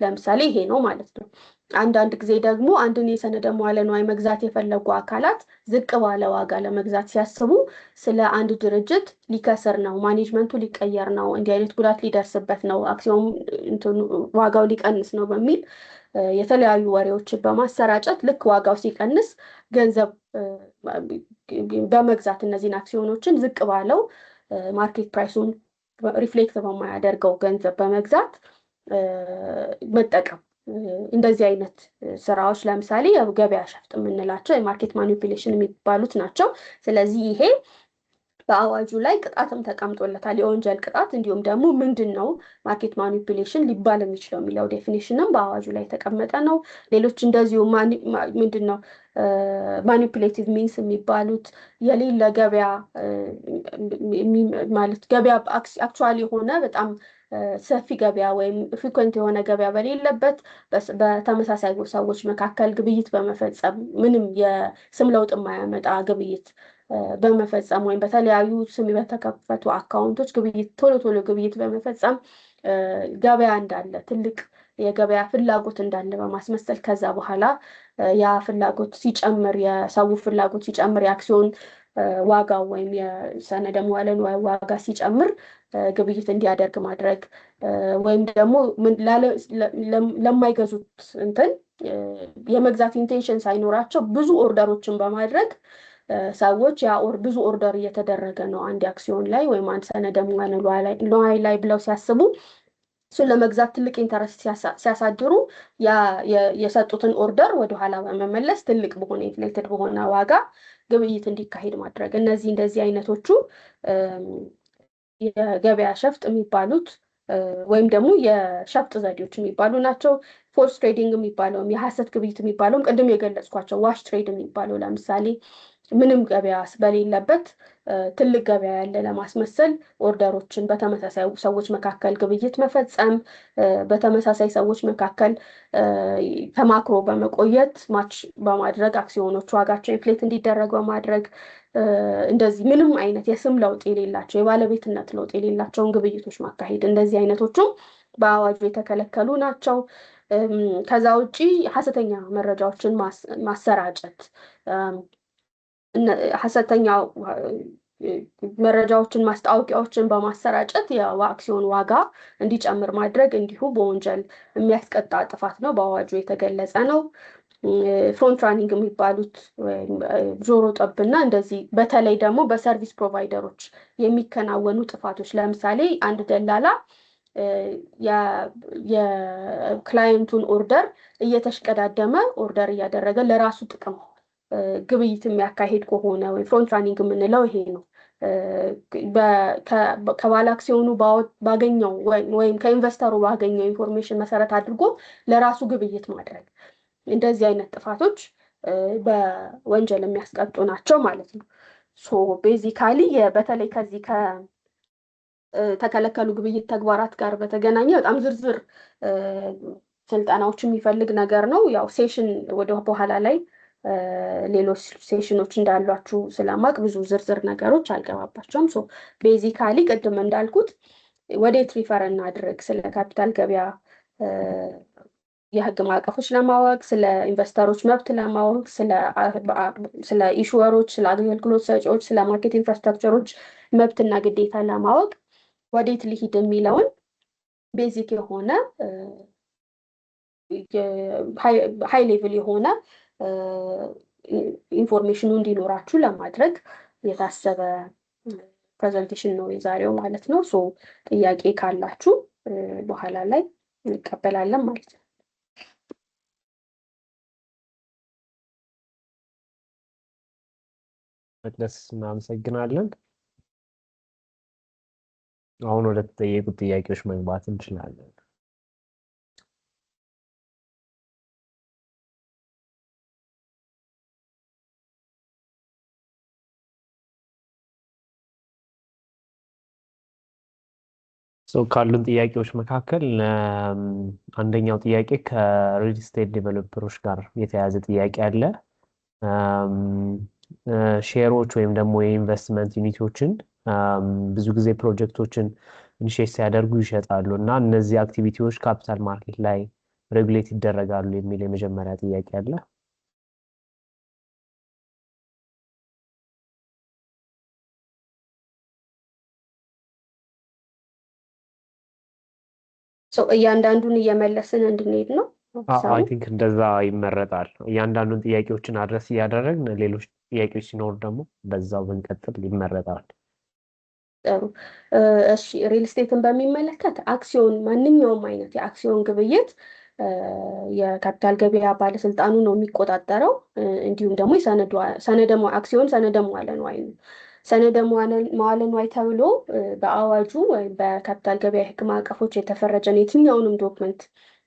ለምሳሌ ይሄ ነው ማለት ነው። አንዳንድ ጊዜ ደግሞ አንድን የሰነደ መዋለ ንዋይ መግዛት የፈለጉ አካላት ዝቅ ባለ ዋጋ ለመግዛት ሲያስቡ ስለ አንድ ድርጅት ሊከስር ነው፣ management ኡ ሊቀየር ነው፣ እንዲህ አይነት ጉዳት ሊደርስበት ነው፣ አክሲዮን ዋጋው ሊቀንስ ነው በሚል የተለያዩ ወሬዎችን በማሰራጨት ልክ ዋጋው ሲቀንስ ገንዘብ በመግዛት፣ እነዚህን አክሲዮኖችን ዝቅ ባለው፣ market price ኡን reflect በማያደርገው ገንዘብ በመግዛት መጠቀም፣ እንደዚህ አይነት ስራዎች ለምሳሌ የገበያ ሸፍጥ የምንላቸው የ market manipulation የሚባሉት ናቸው። ስለዚህ ይሄ በአዋጁ ላይ ቅጣትም ተቀምጦለታል፣ የወንጀል ቅጣት። እንዲሁም ደግሞ ምንድን ነው market manipulation ሊባል የሚችለው የሚለው definition ም በአዋጁ ላይ የተቀመጠ ነው። ሌሎች እንደዚሁ ምንድን ነው manipulative means የሚባሉት፣ የሌለ ገበያ ማለት ገበያ actually የሆነ በጣም ሰፊ ገበያ ወይም frequent የሆነ ገበያ በሌለበት በተመሳሳይ ሰዎች መካከል ግብይት በመፈጸም፣ ምንም የስም ለውጥ የማያመጣ ግብይት በመፈጸም ወይም በተለያዩ ስም በተከፈቱ account ኦች ግብይት፣ ቶሎ ቶሎ ግብይት በመፈጸም፣ ገበያ እንዳለ፣ ትልቅ የገበያ ፍላጎት እንዳለ በማስመሰል፣ ከዛ በኋላ ያ ፍላጎት ሲጨምር፣ የሰው ፍላጎት ሲጨምር፣ የአክሲዮን ዋጋው ወይም የሰነደ መዋለ ንዋይ ዋጋ ሲጨምር ግብይት እንዲያደርግ ማድረግ፣ ወይም ደግሞ ለማይገዙት እንትን የመግዛት intention ሳይኖራቸው ብዙ order ኦችን በማድረግ፣ ሰዎች ያ ብዙ order እየተደረገ ነው አንድ አክሲዮን ላይ ወይም አንድ ሰነደ መዋለ ንዋይ ላይ ብለው ሲያስቡ እሱን ለመግዛት ትልቅ interest ሲያሳድሩ የሰጡትን order ወደኋላ በመመለስ ትልቅ በሆነ፣ inflated በሆነ ዋጋ ግብይት እንዲካሄድ ማድረግ፣ እነዚህ እንደዚህ አይነቶቹ የገበያ ሸፍጥ የሚባሉት ወይም ደግሞ የሸፍጥ ዘዴዎች የሚባሉ ናቸው። False trading የሚባለውም፣ የሀሰት ግብይት የሚባለውም፣ ቅድም የገለጽኳቸው wash trade የሚባለው ለምሳሌ ምንም ገበያ በሌለበት ትልቅ ገበያ ያለ ለማስመሰል order ኦችን በተመሳሳይ ሰዎች መካከል ግብይት መፈጸም፣ በተመሳሳይ ሰዎች መካከል ተማክሮ በመቆየት match በማድረግ አክሲዮኖች ዋጋቸው inflate እንዲደረግ በማድረግ፣ እንደዚህ ምንም አይነት የስም ለውጥ የሌላቸው፣ የባለቤትነት ለውጥ የሌላቸውን ግብይቶች ማካሄድ፣ እንደዚህ አይነቶቹም በአዋጁ የተከለከሉ ናቸው። ከዛ ውጪ ሀሰተኛ መረጃዎችን ማሰራጨት፣ ሀሰተኛ መረጃዎችን፣ ማስታወቂያዎችን በማሰራጨት የአክሲዮን ዋጋ እንዲጨምር ማድረግ እንዲሁ በወንጀል የሚያስቀጣ ጥፋት ነው፣ በአዋጁ የተገለጸ ነው። Front running የሚባሉት ወይም ጆሮ ጠብና እንደዚህ በተለይ ደግሞ በ service provider ኦች የሚከናወኑ ጥፋቶች፣ ለምሳሌ አንድ ደላላ የ client ኡን order እየተሽቀዳደመ፣ order እያደረገ ለራሱ ጥቅም ግብይት የሚያካሂድ ከሆነ ወይ front running የምንለው ይሄ ነው። ከባለ አክሲዮኑ ባገኘው ወይም ከ investor ኡ ባገኘው information መሰረት አድርጎ ለራሱ ግብይት ማድረግ፣ እንደዚህ አይነት ጥፋቶች በወንጀል የሚያስቀጡ ናቸው ማለት ነው። So basically በተለይ ከዚህ ከተከለከሉ ግብይት ተግባራት ጋር በተገናኘ በጣም ዝርዝር ስልጠናዎች የሚፈልግ ነገር ነው። ያው session ወደ በኋላ ላይ ሌሎች session ኦች እንዳሏችሁ ስለማቅ ብዙ ዝርዝር ነገሮች አልገባባቸውም። So basically ቅድም እንዳልኩት ወዴት refer እናድርግ፣ ስለ ካፒታል ገበያ የህግ ማዕቀፎች ለማወቅ፣ ስለ investor ኦች መብት ለማወቅ፣ ስለ issuer ኦች፣ ስለ አገልግሎት ሰጪዎች፣ ስለ market infrastructure ኦች መብትና ግዴታ ለማወቅ ወዴት ልሂድ የሚለውን basic የሆነ፣ high level የሆነ information ኑ እንዲኖራችሁ ለማድረግ የታሰበ presentation ነው የዛሬው ማለት ነው። So ጥያቄ ካላችሁ በኋላ ላይ እንቀበላለን ማለት ነው። መቅደስ እናመሰግናለን። አሁን ወደ ተጠየቁት ጥያቄዎች መግባት እንችላለን። ካሉን ጥያቄዎች መካከል አንደኛው ጥያቄ ከ real estate developer ኦች ጋር የተያያዘ ጥያቄ አለ። Share ኦች ወይም ደግሞ የኢንቨስትመንት unit ኦችን ብዙ ጊዜ ፕሮጀክቶችን initiate ሲያደርጉ ይሸጣሉ እና እነዚህ activity ዎች capital market ላይ regulate ይደረጋሉ የሚል የመጀመሪያ ጥያቄ አለ። እያንዳንዱን እየመለስን እንድንሄድ ነው። I think እንደዛ ይመረጣል። እያንዳንዱን ጥያቄዎችን address እያደረግን ሌሎች ጥያቄዎች ሲኖሩ ደግሞ በዛው ብንቀጥል ይመረጣል። ጥሩ፣ እሺ። Real estate ን በሚመለከት አክሲዮን፣ ማንኛውም አይነት የአክሲዮን ግብይት የካፒታል ገበያ ባለስልጣኑ ነው የሚቆጣጠረው። እንዲሁም ደግሞ ሰነደ አክሲዮን ሰነደ መዋለ ንዋይ ነው። ሰነደ መዋለ ንዋይ ተብሎ በአዋጁ ወይም በካፒታል ገበያ ሕግ ማዕቀፎች የተፈረጀን የትኛውንም document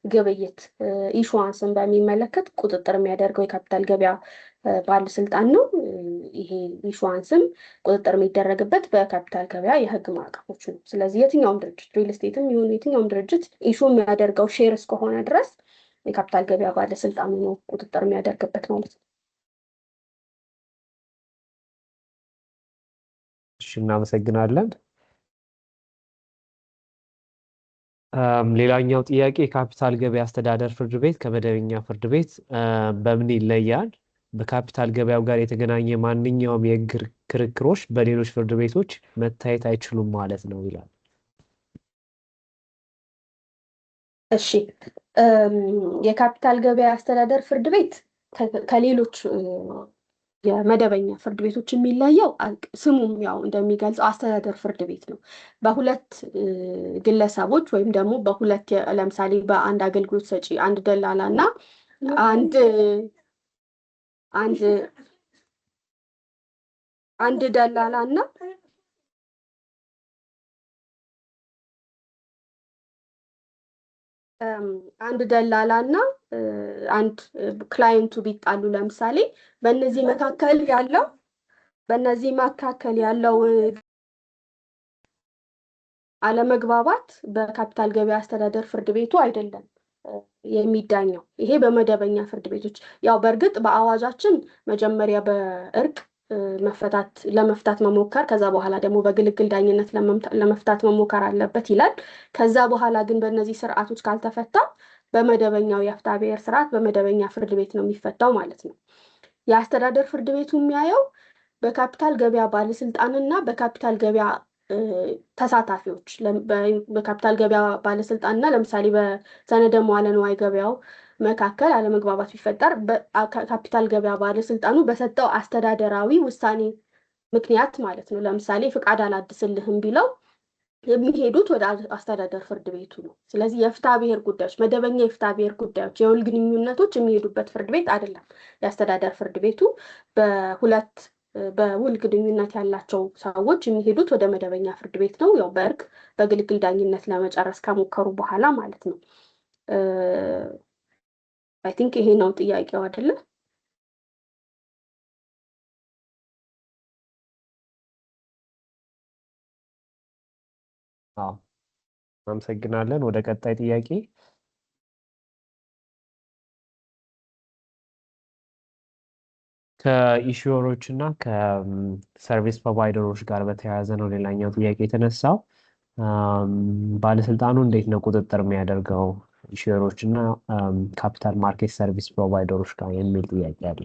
ግብይት issuance ን በሚመለከት ቁጥጥር የሚያደርገው የካፒታል ገበያ ባለስልጣን ነው። ይሄ issuance ም ቁጥጥር የሚደረግበት በካፒታል ገበያ የህግ ማዕቀፎች ነው። ስለዚህ የትኛውም ድርጅት፣ real estate ም ይሁን የትኛውም ድርጅት issue የሚያደርገው share እስከሆነ ድረስ የካፒታል ገበያ ባለስልጣኑ ነው ቁጥጥር የሚያደርግበት ማለት ነው። እሺ፣ እናመሰግናለን። ሌላኛው ጥያቄ የካፒታል ገበያ አስተዳደር ፍርድ ቤት ከመደበኛ ፍርድ ቤት በምን ይለያል? በካፒታል ገበያው ጋር የተገናኘ ማንኛውም የህግ ክርክሮች በሌሎች ፍርድ ቤቶች መታየት አይችሉም ማለት ነው ይላል። እሺ፣ የካፒታል ገበያ አስተዳደር ፍርድ ቤት ከሌሎች የመደበኛ ፍርድ ቤቶች የሚለየው ስሙም ያው እንደሚገልጸው አስተዳደር ፍርድ ቤት ነው። በሁለት ግለሰቦች ወይም ደግሞ በሁለት፣ ለምሳሌ በአንድ አገልግሎት ሰጪ፣ አንድ ደላላ እና አንድ አንድ አንድ ደላላ እና አንድ ደላላ እና አንድ client ኡ ቢጣሉ፣ ለምሳሌ በእነዚህ መካከል ያለው አለመግባባት በካፒታል ገበያ አስተዳደር ፍርድ ቤቱ አይደለም የሚዳኘው። ይሄ በመደበኛ ፍርድ ቤቶች፣ ያው በእርግጥ በአዋጃችን መጀመሪያ በእርቅ መፈታት ለመፍታት መሞከር፣ ከዛ በኋላ ደግሞ በግልግል ዳኝነት ለመፍታት መሞከር አለበት ይላል። ከዛ በኋላ ግን በእነዚህ ስርዓቶች ካልተፈታ በመደበኛው የፍትሐ ብሔር ስርዓት በመደበኛ ፍርድ ቤት ነው የሚፈታው ማለት ነው። የአስተዳደር ፍርድ ቤቱ የሚያየው በካፒታል ገበያ ባለስልጣንና በካፒታል ገበያ ተሳታፊዎች፣ በካፒታል ገበያ ባለስልጣንና ለምሳሌ በሰነደ መዋለ ንዋይ ገበያው መካከል አለመግባባት ቢፈጠር ካፒታል ገበያ ባለስልጣኑ በሰጠው አስተዳደራዊ ውሳኔ ምክንያት ማለት ነው። ለምሳሌ ፍቃድ አላድስልህም ቢለው የሚሄዱት ወደ አስተዳደር ፍርድ ቤቱ ነው። ስለዚህ የፍትሐ ብሔር ጉዳዮች፣ መደበኛ የፍትሐ ብሔር ጉዳዮች፣ የውል ግንኙነቶች የሚሄዱበት ፍርድ ቤት አይደለም። የአስተዳደር ፍርድ ቤቱ በሁለት በውል ግንኙነት ያላቸው ሰዎች የሚሄዱት ወደ መደበኛ ፍርድ ቤት ነው። ያው በእርቅ በግልግል ዳኝነት ለመጨረስ ከሞከሩ በኋላ ማለት ነው። I think ይሄ ነው ጥያቄው፣ አይደለ? አዎ፣ አመሰግናለን። ወደ ቀጣይ ጥያቄ። ከ issuer ኦች እና ከ service provider ኦች ጋር በተያያዘ ነው ሌላኛው ጥያቄ የተነሳው። ባለስልጣኑ እንዴት ነው ቁጥጥር የሚያደርገው issuer ኦች እና capital market service provider ኦች ጋር የሚል ጥያቄ አለ።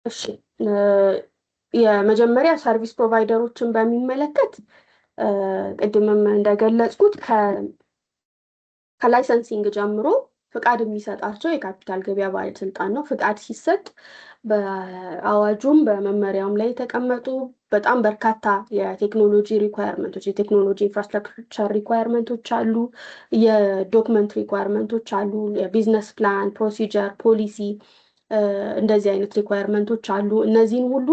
እሺ፣ የመጀመሪያ service provider ኦችን በሚመለከት ቅድምም እንደገለጽኩት ከ licensing ጀምሮ ፍቃድ የሚሰጣቸው የካፒታል ገበያ ባለስልጣን ነው። ፍቃድ ሲሰጥ በአዋጁም በመመሪያውም ላይ የተቀመጡ በጣም በርካታ የቴክኖሎጂ requirement ኦች፣ የቴክኖሎጂ infrastructure requirement ኦች አሉ። የ document requirement ኦች አሉ። የ business plan፣ procedure፣ ፖሊሲ እንደዚህ አይነት requirement ኦች አሉ። እነዚህን ሁሉ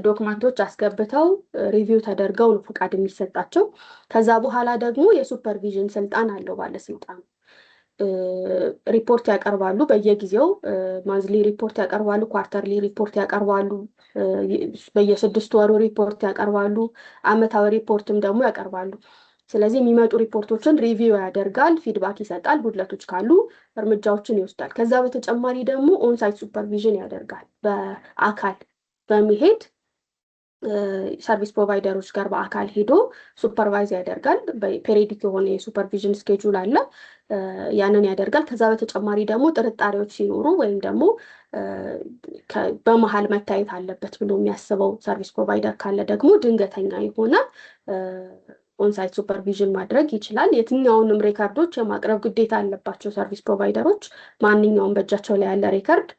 document ኦች አስገብተው review ተደርገው ነው ፍቃድ የሚሰጣቸው። ከዛ በኋላ ደግሞ የ supervision ስልጣን አለው ባለስልጣኑ። ሪፖርት ያቀርባሉ በየጊዜው፣ monthly report ያቀርባሉ፣ quarterly report ያቀርባሉ፣ በየ6 ወሩ ሪፖርት ያቀርባሉ፣ አመታዊ ሪፖርትም ደግሞ ያቀርባሉ። ስለዚህ የሚመጡ ሪፖርቶችን review ያደርጋል፣ feedback ይሰጣል፣ ጉድለቶች ካሉ እርምጃዎችን ይወስዳል። ከዛ በተጨማሪ ደግሞ onsite supervision ያደርጋል። በአካል በመሄድ service provider ኦች ጋር በአካል ሄዶ supervise ያደርጋል። Periodic የሆነ የ supervision schedule አለ፣ ያንን ያደርጋል። ከዛ በተጨማሪ ደግሞ ጥርጣሬዎች ሲኖሩ ወይም ደግሞ በመሀል መታየት አለበት ብሎ የሚያስበው service provider ካለ ደግሞ ድንገተኛ የሆነ onsite supervision ማድረግ ይችላል። የትኛውንም record ኦች የማቅረብ ግዴታ አለባቸው service provider ኦች። ማንኛውም በእጃቸው ላይ ያለ record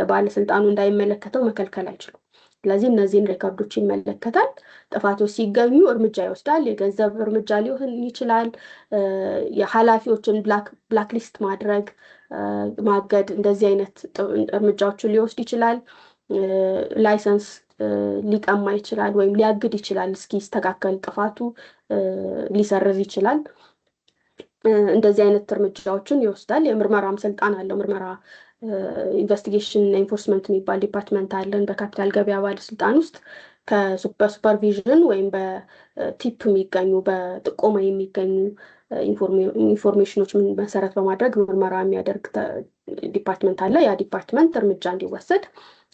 ባለስልጣኑ እንዳይመለከተው መከልከል አይችሉም። ስለዚህ እነዚህን record ኦች ይመለከታል። ጥፋቶች ሲገኙ እርምጃ ይወስዳል። የገንዘብ እርምጃ ሊሆን ይችላል። የኃላፊዎችን blacklist ማድረግ፣ ማገድ፣ እንደዚህ አይነት እርምጃዎችን ሊወስድ ይችላል። License ሊቀማ ይችላል ወይም ሊያግድ ይችላል። እስኪስተካከል ጥፋቱ ሊሰርዝ ይችላል። እንደዚህ አይነት እርምጃዎችን ይወስዳል። የምርመራም ስልጣን አለው። ምርመራ investigation እና enforcement የሚባል department አለን በካፒታል ገበያ ባለስልጣን ውስጥ። በ supervision ወይም በ tip የሚገኙ፣ በጥቆማ የሚገኙ information ኦች መሰረት በማድረግ ምርመራ የሚያደርግ department አለ። ያ department እርምጃ እንዲወሰድ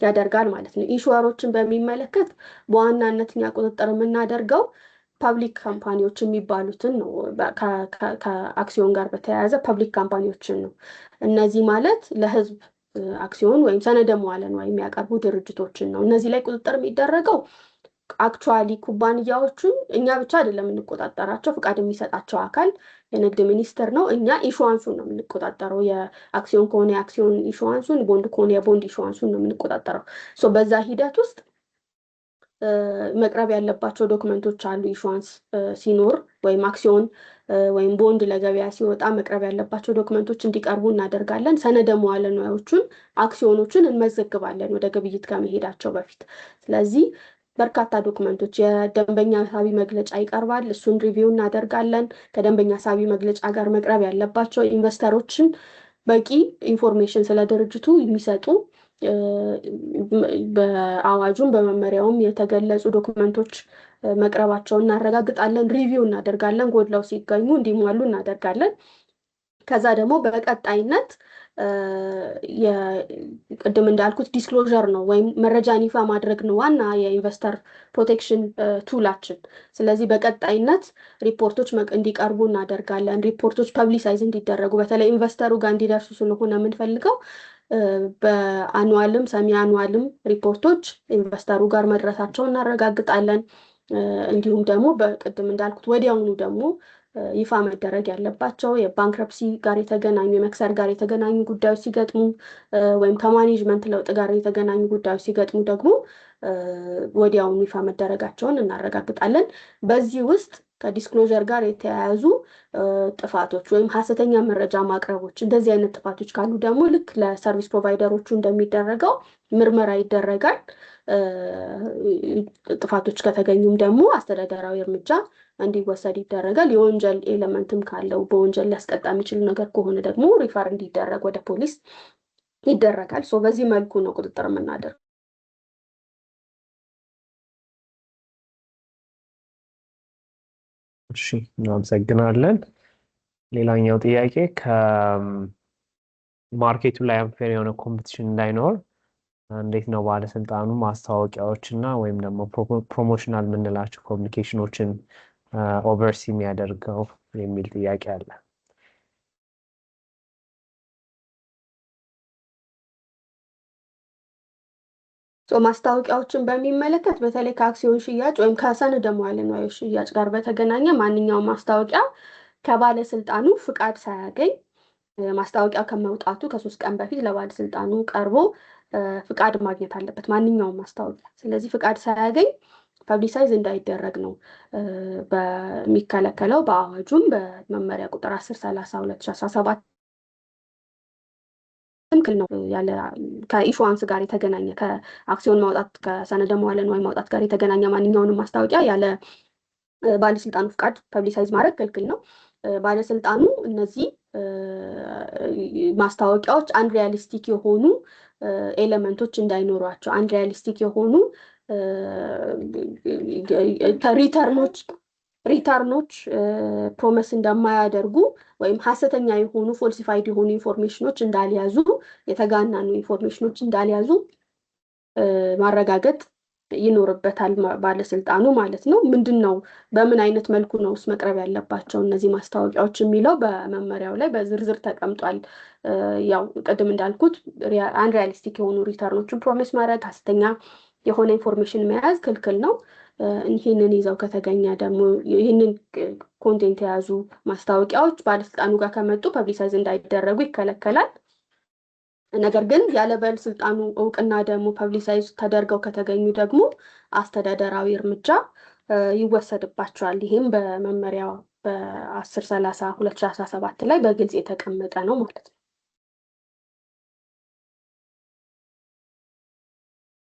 ያደርጋል ማለት ነው። Issuer ኦችን በሚመለከት በዋናነት እኛ ቁጥጥር የምናደርገው public company ዎች የሚባሉትን ነው። ከአክሲዮን ጋር በተያያዘ public company ዎችን ነው። እነዚህ ማለት ለህዝብ አክሲዮን ወይም ሰነደ መዋለ ንዋይ የሚያቀርቡ ድርጅቶችን ነው። እነዚህ ላይ ቁጥጥር የሚደረገው actually ኩባንያዎቹን እኛ ብቻ አይደለም የምንቆጣጠራቸው፣ ፍቃድ የሚሰጣቸው አካል የንግድ ሚኒስቴር ነው። እኛ issuance ኡን ነው የምንቆጣጠረው። የአክሲዮን ከሆነ የአክሲዮን issuance ኡን፣ ቦንድ ከሆነ የቦንድ issuance ኡን ነው የምንቆጣጠረው። So በዛ ሂደት ውስጥ መቅረብ ያለባቸው document ኦች አሉ። Issuance ሲኖር ወይም አክሲዮን ወይም ቦንድ ለገበያ ሲወጣ መቅረብ ያለባቸው document ኦች እንዲቀርቡ እናደርጋለን። ሰነደ መዋለ ንዋዮቹን፣ አክሲዮኖቹን እንመዘግባለን ወደ ግብይት ከመሄዳቸው በፊት። ስለዚህ በርካታ document ኦች፣ የደንበኛ ሳቢ መግለጫ ይቀርባል። እሱን review እናደርጋለን። ከደንበኛ ሳቢ መግለጫ ጋር መቅረብ ያለባቸው investor ኦችን በቂ information ስለ ድርጅቱ የሚሰጡ በአዋጁም በመመሪያውም የተገለጹ document ኦች መቅረባቸውን እናረጋግጣለን። Review እናደርጋለን። ጎድለው ሲገኙ እንዲሟሉ እናደርጋለን። ከዛ ደግሞ በቀጣይነት ቅድም እንዳልኩት disclosure ነው ወይም መረጃን ይፋ ማድረግ ነው ዋና የ investor protection tool ኣችን። ስለዚህ በቀጣይነት ሪፖርቶች እንዲቀርቡ እናደርጋለን። ሪፖርቶች publicize እንዲደረጉ፣ በተለይ investor ኡ ጋር እንዲደርሱ ስለሆነ የምንፈልገው፣ በ annual ም semi annual ም ሪፖርቶች investor ኡ ጋር መድረሳቸውን እናረጋግጣለን። እንዲሁም ደግሞ በቅድም እንዳልኩት ወዲያውኑ ደግሞ ይፋ መደረግ ያለባቸው የ bankruptcy ጋር የተገናኙ፣ የመክሰር ጋር የተገናኙ ጉዳዮች ሲገጥሙ ወይም ከ management ለውጥ ጋር የተገናኙ ጉዳዮች ሲገጥሙ ደግሞ ወዲያውኑ ይፋ መደረጋቸውን እናረጋግጣለን። በዚህ ውስጥ ከ disclosure ጋር የተያያዙ ጥፋቶች ወይም ሀሰተኛ መረጃ ማቅረቦች፣ እንደዚህ አይነት ጥፋቶች ካሉ ደግሞ ልክ ለ service provider ኦቹ እንደሚደረገው ምርመራ ይደረጋል። ጥፋቶች ከተገኙም ደግሞ አስተዳደራዊ እርምጃ እንዲወሰድ ይደረጋል። የወንጀል element ም ካለው፣ በወንጀል ሊያስቀጣ የሚችል ነገር ከሆነ ደግሞ refer እንዲደረግ ወደ ፖሊስ ይደረጋል። So በዚህ መልኩ ነው ቁጥጥር የምናደርገው። እሺ፣ እናመሰግናለን። ሌላኛው ጥያቄ ከ market ኡ ላይ unfair የሆነ competition እንዳይኖር እንዴት ነው ባለስልጣኑ ማስታወቂያዎች እና ወይም ደግሞ promotional የምንላቸው communication ኦችን oversee የሚያደርገው የሚል ጥያቄ አለ። ማስታወቂያዎችን በሚመለከት በተለይ ከአክሲዮን ሽያጭ ወይም ከሰነደ መዋዕለ ንዋይ ሽያጭ ጋር በተገናኘ ማንኛውም ማስታወቂያ ከባለስልጣኑ ፍቃድ ሳያገኝ ማስታወቂያ ከመውጣቱ ከ3 ቀን በፊት ለባለስልጣኑ ቀርቦ ፍቃድ ማግኘት አለበት ማንኛውም ማስታወቂያ። ስለዚህ ፍቃድ ሳያገኝ publicize እንዳይደረግ ነው በሚከለከለው፣ በአዋጁም በመመሪያ ቁጥር 1030/2017 ክልክል ነው። ያለ ከ issuance ጋር የተገናኘ፣ ከአክሲዮን ማውጣት፣ ከሰነደ መዋለ ንዋይ ማውጣት ጋር የተገናኘ ማንኛውንም ማስታወቂያ ያለ ባለስልጣኑ ፍቃድ publicize ማድረግ ክልክል ነው። ባለስልጣኑ እነዚህ ማስታወቂያዎች unrealistic የሆኑ element ኦች እንዳይኖሯቸው፣ unrealistic የሆኑ return ኦች promise እንደማያደርጉ ወይም ሀሰተኛ የሆኑ፣ falsified የሆኑ information ኦች እንዳልያዙ፣ የተጋነኑ information ኦች እንዳልያዙ ማረጋገጥ ይኖርበታል ባለስልጣኑ ማለት ነው። ምንድን ነው፣ በምን አይነት መልኩ ነው ውስጥ መቅረብ ያለባቸው እነዚህ ማስታወቂያዎች የሚለው በመመሪያው ላይ በዝርዝር ተቀምጧል። ያው ቅድም እንዳልኩት unrealistic የሆኑ return ኦችን promise ማድረግ፣ ሀሰተኛ የሆነ information መያዝ ክልክል ነው። ይህንን ይዘው ከተገኘ ደግሞ፣ ይህንን content የያዙ ማስታወቂያዎች ባለስልጣኑ ጋር ከመጡ publicize እንዳይደረጉ ይከለከላል። ነገር ግን ያለ ባለስልጣኑ እውቅና ደግሞ publicize ተደርገው ከተገኙ ደግሞ አስተዳደራዊ እርምጃ ይወሰድባቸዋል። ይህም በመመሪያው በ1030/2017 ላይ በግልጽ የተቀመጠ ነው ማለት ነው።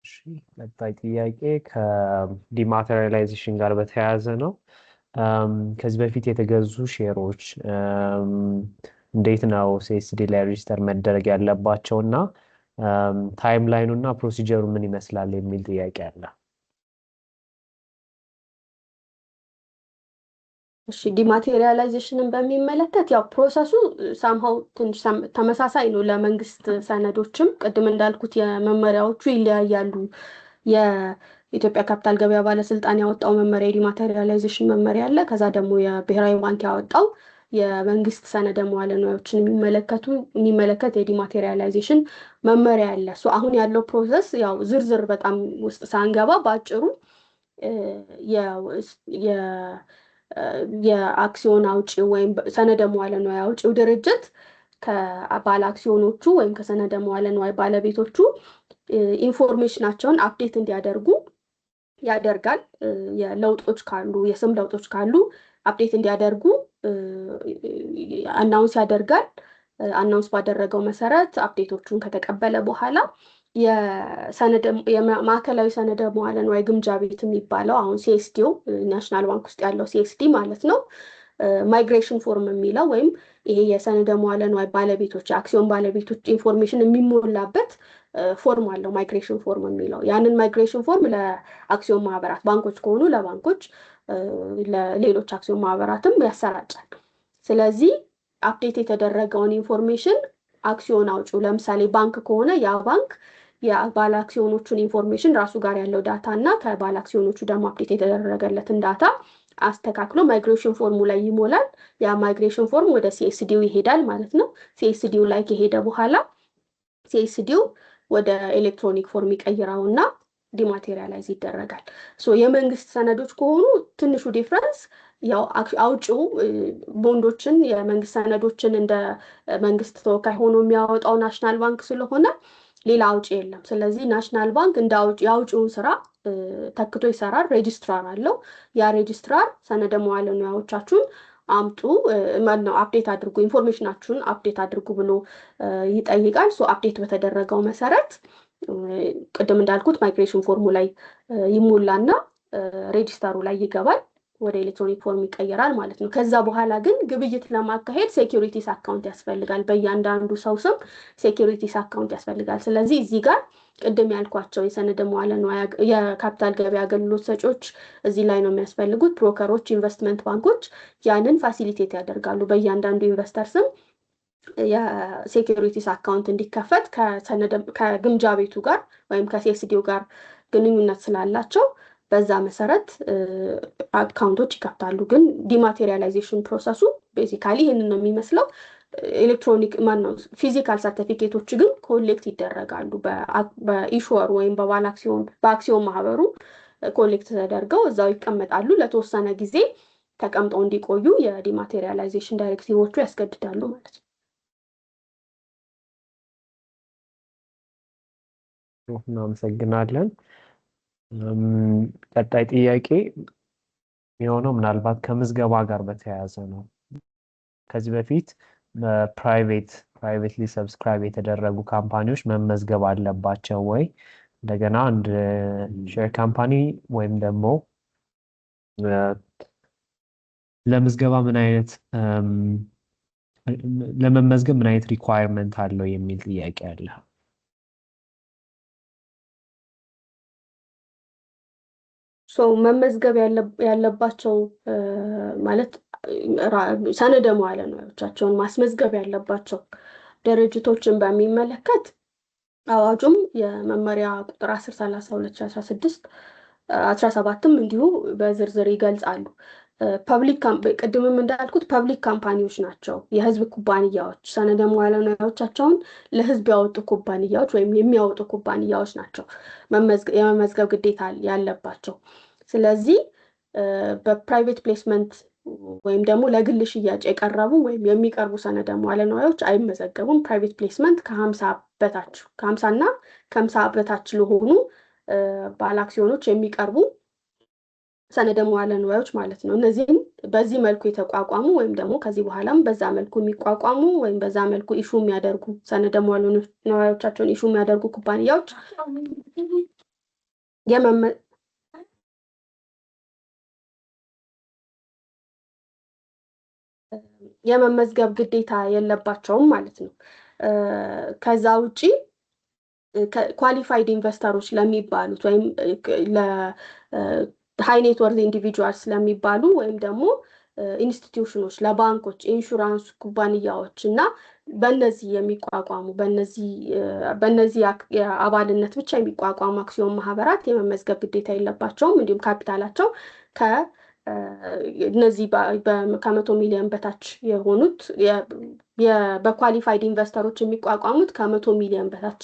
እሺ፣ ቀጣይ ጥያቄ ከ dematerialization ጋር በተያያዘ ነው። ከዚህ በፊት የተገዙ share ኦች እንዴት ነው CSD ላይ register መደረግ ያለባቸው እና timeline ኑ እና procedure ሩ ምን ይመስላል የሚል ጥያቄ አለ። እሺ፣ dematerialization ን በሚመለከት ያው process ኡ somehow ትንሽ ተመሳሳይ ነው። ለመንግስት ሰነዶችም ቅድም እንዳልኩት የመመሪያዎቹ ይለያያሉ። የኢትዮጵያ ካፒታል ገበያ ባለስልጣን ያወጣው መመሪያ የ dematerialization መመሪያ አለ። ከዛ ደግሞ የብሔራዊ ባንክ ያወጣው የመንግስት ሰነደ መዋለ ንዋዮችን የሚመለከት የ dematerialization መመሪያ አለ። So አሁን ያለው process ያው ዝርዝር በጣም ውስጥ ሳንገባ በአጭሩ የአክሲዮን አውጪው ወይም ሰነደ መዋለ ንዋይ አውጪው ድርጅት ከባለ አክሲዮኖቹ ወይም ከሰነደ መዋለ ንዋይ ባለቤቶቹ information ኣቸውን update እንዲያደርጉ ያደርጋል። የለውጦች ካሉ፣ የስም ለውጦች ካሉ update እንዲያደርጉ announce ያደርጋል። Announce ባደረገው መሰረት update ኦቹን ከተቀበለ በኋላ የማዕከላዊ ሰነደ መዋለ ንዋይ ግምጃ ቤት የሚባለው፣ አሁን CSD ው National Bank ውስጥ ያለው CSD ማለት ነው፣ migration form የሚለው ወይም ይሄ የሰነደ መዋለ ንዋይ ባለቤቶች፣ የአክሲዮን ባለቤቶች information የሚሞላበት form አለው፣ migration form የሚለው። ያንን migration form ለአክሲዮን ማህበራት፣ ባንኮች ከሆኑ ለባንኮች፣ ለሌሎች አክሲዮን ማህበራትም ያሰራጫል። ስለዚህ update የተደረገውን information አክሲዮን አውጪው፣ ለምሳሌ ባንክ ከሆነ፣ ያ ባንክ የባለ አክሲዮኖቹን information ራሱ ጋር ያለው data እና ከባለ አክሲዮኖቹ ደግሞ update የተደረገለትን data አስተካክሎ migration form ኡ ላይ ይሞላል። ያ migration form ወደ CSD ው ይሄዳል ማለት ነው። CSD ው ላይ ከሄደ በኋላ CSD ው ወደ electronic form ይቀይረውና dematerialize ይደረጋል። So የመንግስት ሰነዶች ከሆኑ ትንሹ difference ያው አውጪው፣ ቦንዶችን፣ የመንግስት ሰነዶችን እንደ መንግስት ተወካይ ሆኖ የሚያወጣው National Bank ስለሆነ ሌላ አውጪ የለም። ስለዚህ National Bank እንደ አውጪ የአውጪውን ስራ ተክቶ ይሰራል። ሬጅስትራር አለው። ያ ሬጅስትራር ሰነደ መዋለ ንዋዮቻችሁን አምጡ፣ ማነው update አድርጉ፣ information ኣችሁን update አድርጉ ብሎ ይጠይቃል። So update በተደረገው መሰረት ቅድም እንዳልኩት migration form ኡ ላይ ይሞላና register ኡ ላይ ይገባል። ወደ electronic form ይቀየራል ማለት ነው። ከዛ በኋላ ግን ግብይት ለማካሄድ securities account ያስፈልጋል። በእያንዳንዱ ሰው ስም securities account ያስፈልጋል። ስለዚህ እዚህ ጋር ቅድም ያልኳቸው የሰነደ መዋለ ንዋይ፣ የካፒታል ገበያ አገልግሎት ሰጪዎች እዚህ ላይ ነው የሚያስፈልጉት። Broker ኦች፣ ኢንቨስትመንት ባንኮች ያንን facilitate ያደርጋሉ። በእያንዳንዱ investor ስም የ securities account እንዲከፈት ከግምጃ ቤቱ ጋር ወይም ከ CSD ው ጋር ግንኙነት ስላላቸው በዛ መሰረት account ኦች ይከፍታሉ። ግን dematerialization process ኡ basically ይህንን ነው የሚመስለው። ኤሌክትሮኒክ ማነው physical ሰርቲፊኬቶች ግን collect ይደረጋሉ፣ በ issuer ወይም በባለ አክሲዮን፣ በአክሲዮን ማህበሩ collect ተደርገው እዛው ይቀመጣሉ። ለተወሰነ ጊዜ ተቀምጠው እንዲቆዩ የ dematerialization directive ኦቹ ያስገድዳሉ ማለት ነው። እናመሰግናለን። ቀጣይ ጥያቄ የሆነው ምናልባት ከምዝገባ ጋር በተያያዘ ነው። ከዚህ በፊት በ privately subscribe የተደረጉ company ዎች መመዝገብ አለባቸው ወይ? እንደገና አንድ share company ወይም ደግሞ ለምዝገባ ምን አይነት ለመመዝገብ ምን አይነት requirement አለው የሚል ጥያቄ አለ። So መመዝገብ ያለባቸው ማለት ሰነደ መዋዕለ ንዋዮቻቸውን ማስመዝገብ ያለባቸው ድርጅቶችን በሚመለከት አዋጁም የመመሪያ ቁጥር 1030 2016 17ም እንዲሁ በዝርዝር ይገልጻሉ። Public ቅድምም እንዳልኩት public company ዎች ናቸው፣ የህዝብ ኩባንያዎች፣ ሰነደ መዋዕለ ንዋዮቻቸውን ለህዝብ ያወጡ ኩባንያዎች ወይም የሚያወጡ ኩባንያዎች ናቸው የመመዝገብ ግዴታ ያለባቸው። ስለዚህ በ private placement ወይም ደግሞ ለግል ሽያጭ የቀረቡ ወይም የሚቀርቡ ሰነደ መዋዕለ ንዋዮች አይመዘገቡም። Private placement ከ50 በታች፣ ከ50 እና ከ50 በታች ለሆኑ ባለ አክሲዮኖች የሚቀርቡ ሰነደ መዋዕለ ንዋዮች ማለት ነው። እነዚህም በዚህ መልኩ የተቋቋሙ ወይም ደግሞ ከዚህ በኋላም በዛ መልኩ የሚቋቋሙ ወይም በዛ መልኩ issue የሚያደርጉ፣ ሰነደ መዋዕለ ንዋዮቻቸውን issue የሚያደርጉ ኩባንያዎች የመመዝገብ ግዴታ የለባቸውም ማለት ነው። ከዛ ውጪ qualified investor ኦች ለሚባሉት ወይም ለ high net worth individuals ለሚባሉ ወይም ደግሞ institution ኖች፣ ለባንኮች፣ ኢንሹራንስ ኩባንያዎች እና በእነዚህ የሚቋቋሙ በእነዚህ የአባልነት ብቻ የሚቋቋሙ አክሲዮን ማህበራት የመመዝገብ ግዴታ የለባቸውም። እንዲሁም ካፒታላቸው ከ እነዚህ ከ100 ሚሊዮን በታች የሆኑት፣ በ qualified investor ኦች የሚቋቋሙት ከ100 ሚሊዮን በታች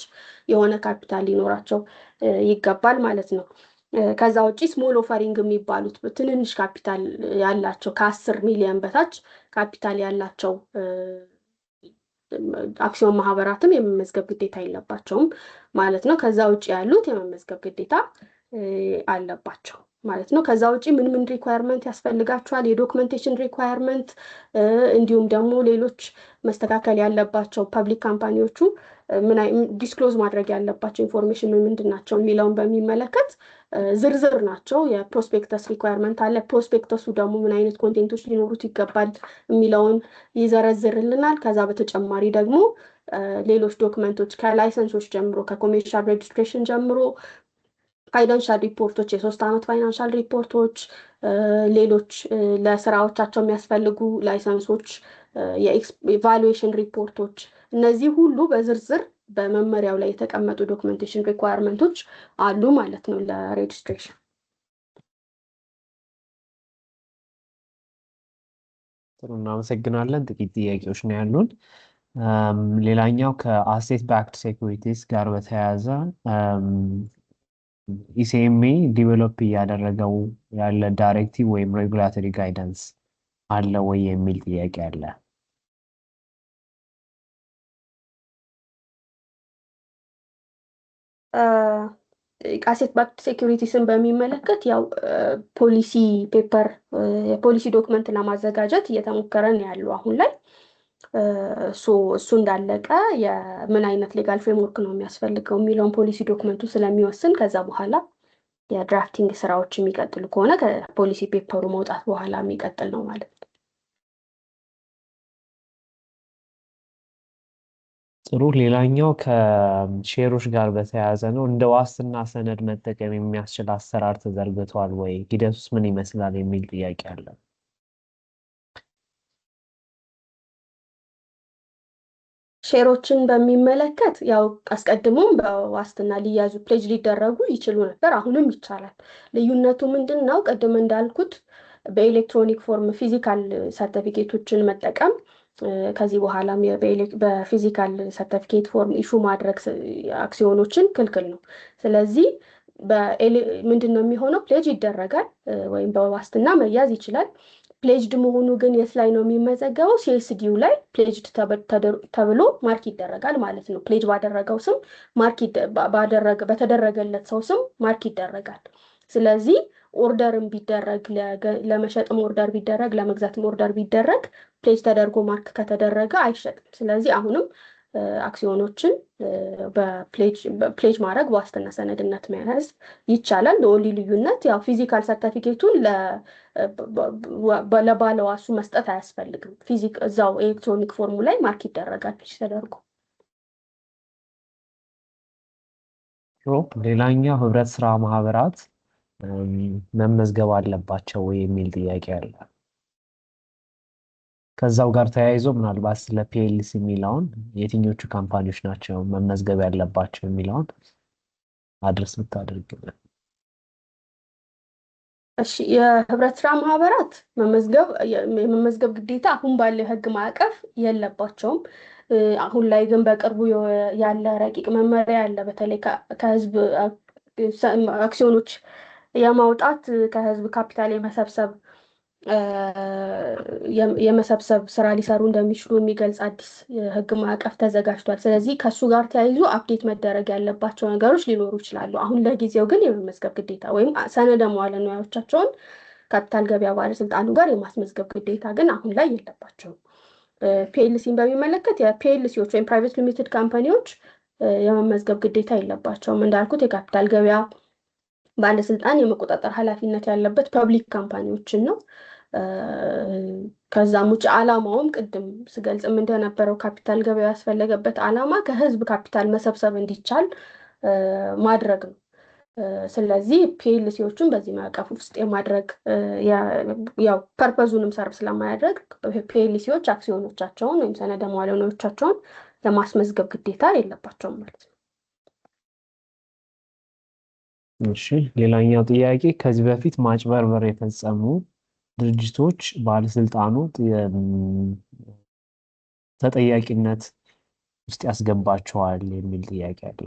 የሆነ ካፒታል ሊኖራቸው ይገባል ማለት ነው። ከዛ ውጪ small offering የሚባሉት ትንንሽ ካፒታል ያላቸው፣ ከ10 ሚሊዮን በታች ካፒታል ያላቸው አክሲዮን ማህበራትም የመመዝገብ ግዴታ የለባቸውም ማለት ነው። ከዛ ውጭ ያሉት የመመዝገብ ግዴታ አለባቸው ማለት ነው። ከዛ ውጭ ምን ምን requirement ያስፈልጋቸዋል? የ documentation requirement እንዲሁም ደግሞ ሌሎች መስተካከል ያለባቸው public company ዎቹ ምን disclose ማድረግ ያለባቸው information ምን ምንድን ናቸው የሚለውን በሚመለከት ዝርዝር ናቸው። የ prospectus requirement አለ። Prospectus ኡ ደግሞ ምን አይነት content ኦች ሊኖሩት ይገባል የሚለውን ይዘረዝርልናል። ከዛ በተጨማሪ ደግሞ ሌሎች document ኦች ከ license ኦች ጀምሮ፣ ከ commercial registration ጀምሮ፣ financial ሪፖርቶች፣ የ3 ዓመት financial ሪፖርቶች፣ ሌሎች ለስራዎቻቸው የሚያስፈልጉ license ኦች፣ የ valuation ሪፖርቶች፣ እነዚህ ሁሉ በዝርዝር በመመሪያው ላይ የተቀመጡ documentation requirement ኦች አሉ ማለት ነው ለ registration። ጥሩ፣ እናመሰግናለን። ጥቂት ጥያቄዎች ነው ያሉን። ሌላኛው ከ asset backed securities ጋር በተያያዘ ECMA develop እያደረገው ያለ directive ወይም regulatory guidance አለ ወይ የሚል ጥያቄ አለ። Asset backed securities ን በሚመለከት ያው policy paper፣ የ policy document ለማዘጋጀት እየተሞከረ ነው ያለው አሁን ላይ። እሱ እንዳለቀ የምን አይነት legal framework ነው የሚያስፈልገው የሚለውን policy document ኡ ስለሚወስን ከዛ በኋላ የ drafting ስራዎች የሚቀጥሉ ከሆነ ከ policy paper ኡ መውጣት በኋላ የሚቀጥል ነው ማለት ነው። ጥሩ። ሌላኛው ከ share ኦች ጋር በተያያዘ ነው። እንደ ዋስትና ሰነድ መጠቀም የሚያስችል አሰራር ተዘርግቷል ወይ? ሂደቱስ ምን ይመስላል የሚል ጥያቄ አለ። Share ኦችን በሚመለከት ያው አስቀድሞም በዋስትና ሊያዙ፣ pledge ሊደረጉ ይችሉ ነበር። አሁንም ይቻላል። ልዩነቱ ምንድን ነው? ቅድም እንዳልኩት በ electronic form physical ሰርተፊኬቶችን መጠቀም፣ ከዚህ በኋላም በ physical certificate form issue ማድረግ አክሲዮኖችን ክልክል ነው። ስለዚህ ምንድን ነው የሚሆነው? Pledge ይደረጋል ወይም በዋስትና መያዝ ይችላል። Pledged መሆኑ ግን የት ላይ ነው የሚመዘገበው? CSD ው ላይ pledged ተብሎ mark ይደረጋል ማለት ነው። Pledge ባደረገው ስም mark በተደረገለት ሰው ስም mark ይደረጋል። ስለዚህ order ም ቢደረግ፣ ለመሸጥም order ቢደረግ፣ ለመግዛትም order ቢደረግ pledge ተደርጎ mark ከተደረገ አይሸጥም። ስለዚህ አሁንም አክሲዮኖችን በ pledge ማድረግ በዋስትና ሰነድነት መያዝ ይቻላል። Only ልዩነት ያው physical ሰርተፊኬቱን ለባለዋሱ መስጠት አያስፈልግም። እዛው electronic form ኡ ላይ mark ይደረጋል pledge ተደርጎ። ሌላኛው ህብረት ስራ ማህበራት መመዝገብ አለባቸው ወይ የሚል ጥያቄ አለ። ከዛው ጋር ተያይዞ ምናልባት ስለ PLC የሚለውን የትኞቹ company ዎች ናቸው መመዝገብ ያለባቸው የሚለውን address ብታደርግልን። እሺ፣ የህብረት ስራ ማህበራት የመመዝገብ ግዴታ አሁን ባለው የህግ ማዕቀፍ የለባቸውም። አሁን ላይ ግን በቅርቡ ያለ ረቂቅ መመሪያ አለ። በተለይ ከህዝብ አክሲዮኖች የማውጣት፣ ከህዝብ ካፒታል የመሰብሰብ ስራ ሊሰሩ እንደሚችሉ የሚገልጽ አዲስ የህግ ማዕቀፍ ተዘጋጅቷል። ስለዚህ ከእሱ ጋር ተያይዞ update መደረግ ያለባቸው ነገሮች ሊኖሩ ይችላሉ። አሁን ለጊዜው ግን የመመዝገብ ግዴታ ወይም ሰነደ መዋለ ንዋዮቻቸውን ካፒታል ገበያ ባለስልጣኑ ጋር የማስመዝገብ ግዴታ ግን አሁን ላይ የለባቸውም። PLC ን በሚመለከት የ PLC ዎች ወይም private limited company ዎች የመመዝገብ ግዴታ የለባቸውም። እንዳልኩት የካፒታል ገበያ ባለስልጣን የመቆጣጠር ኃላፊነት ያለበት public company ዎችን ነው። ከዛም ውጭ ዓላማውም ቅድም ስገልጽም እንደነበረው ካፒታል ገበያ ያስፈለገበት ዓላማ ከህዝብ ካፒታል መሰብሰብ እንዲቻል ማድረግ ነው። ስለዚህ PLC ዎቹን በዚህ ማዕቀፍ ውስጥ የማድረግ ያው purpose ኡንም serve ስለማያደርግ PLC ዎች አክሲዮኖቻቸውን ወይም ሰነደ መዋዕለ ንዋዮቻቸውን ለማስመዝገብ ግዴታ የለባቸውም ማለት ነው። እሺ፣ ሌላኛው ጥያቄ ከዚህ በፊት ማጭበርበር የፈጸሙ ድርጅቶች ባለስልጣኑ ተጠያቂነት ውስጥ ያስገባቸዋል የሚል ጥያቄ አለ።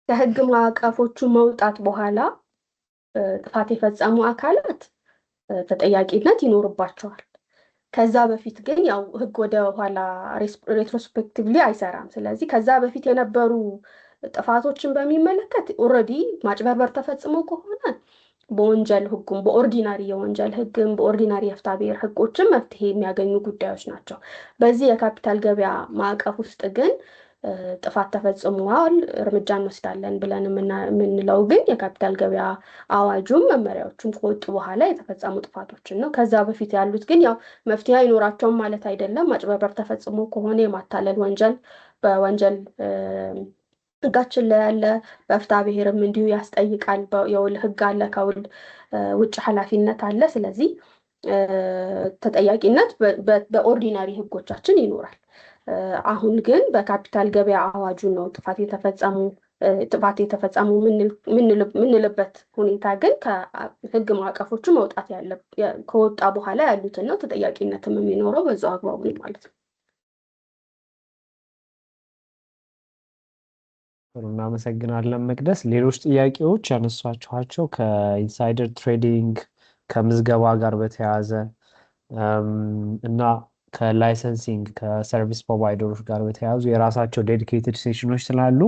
ከህግ ማዕቀፎቹ መውጣት በኋላ ጥፋት የፈጸሙ አካላት ተጠያቂነት ይኖርባቸዋል። ከዛ በፊት ግን ያው ህግ ወደ ኋላ retrospectively አይሰራም። ስለዚህ ከዛ በፊት የነበሩ ጥፋቶችን በሚመለከት already ማጭበርበር ተፈጽሞ ከሆነ በወንጀል ህጉም፣ በ ordinary የወንጀል ህግም፣ በ ordinary የፍትሐ ብሔር ህጎችም መፍትሄ የሚያገኙ ጉዳዮች ናቸው። በዚህ የካፒታል ገበያ ማዕቀፍ ውስጥ ግን ጥፋት ተፈጽሟል እርምጃ እንወስዳለን ብለን የምንለው ግን የካፒታል ገበያ አዋጁም መመሪያዎቹም ከወጡ በኋላ የተፈጸሙ ጥፋቶችን ነው። ከዛ በፊት ያሉት ግን ያው መፍትሄ አይኖራቸውም ማለት አይደለም። ማጭበርበር ተፈጽሞ ከሆነ የማታለል ወንጀል በወንጀል ህጋችን ላይ ያለ፣ በፍትሐ ብሔርም እንዲሁ ያስጠይቃል። የውል ህግ አለ፣ ከውል ውጭ ኃላፊነት አለ። ስለዚህ ተጠያቂነት በ ordinary ህጎቻችን ይኖራል። አሁን ግን በካፒታል ገበያ አዋጁ ነው ጥፋት የተፈጸሙ የምንልበት ሁኔታ ግን ከህግ ማዕቀፎቹ መውጣት ከወጣ በኋላ ያሉትን ነው። ተጠያቂነትም የሚኖረው በዛው አግባቡ ነው ማለት ነው። ጥሩ፣ እናመሰግናለን መቅደስ። ሌሎች ጥያቄዎች ያነሷችኋቸው ከ insider trading፣ ከምዝገባ ጋር በተያያዘ እና ከ licensing፣ ከ service provider ኦች ጋር በተያያዙ የራሳቸው dedicated session ኦች ስላሉ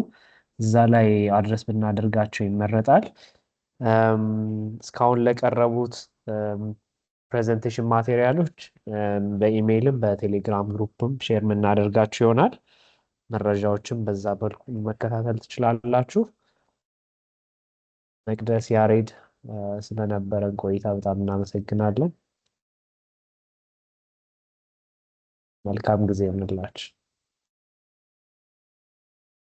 እዛ ላይ address ብናደርጋቸው ይመረጣል። እስካሁን ለቀረቡት presentation material ኦች በኢሜይልም በቴሌግራም group ም share የምናደርጋቸው ይሆናል። መረጃዎችን በዛ መልኩ መከታተል ትችላላችሁ። መቅደስ፣ ያሬድ፣ ስለነበረን ቆይታ በጣም እናመሰግናለን። መልካም ጊዜ ይሁንላችሁ።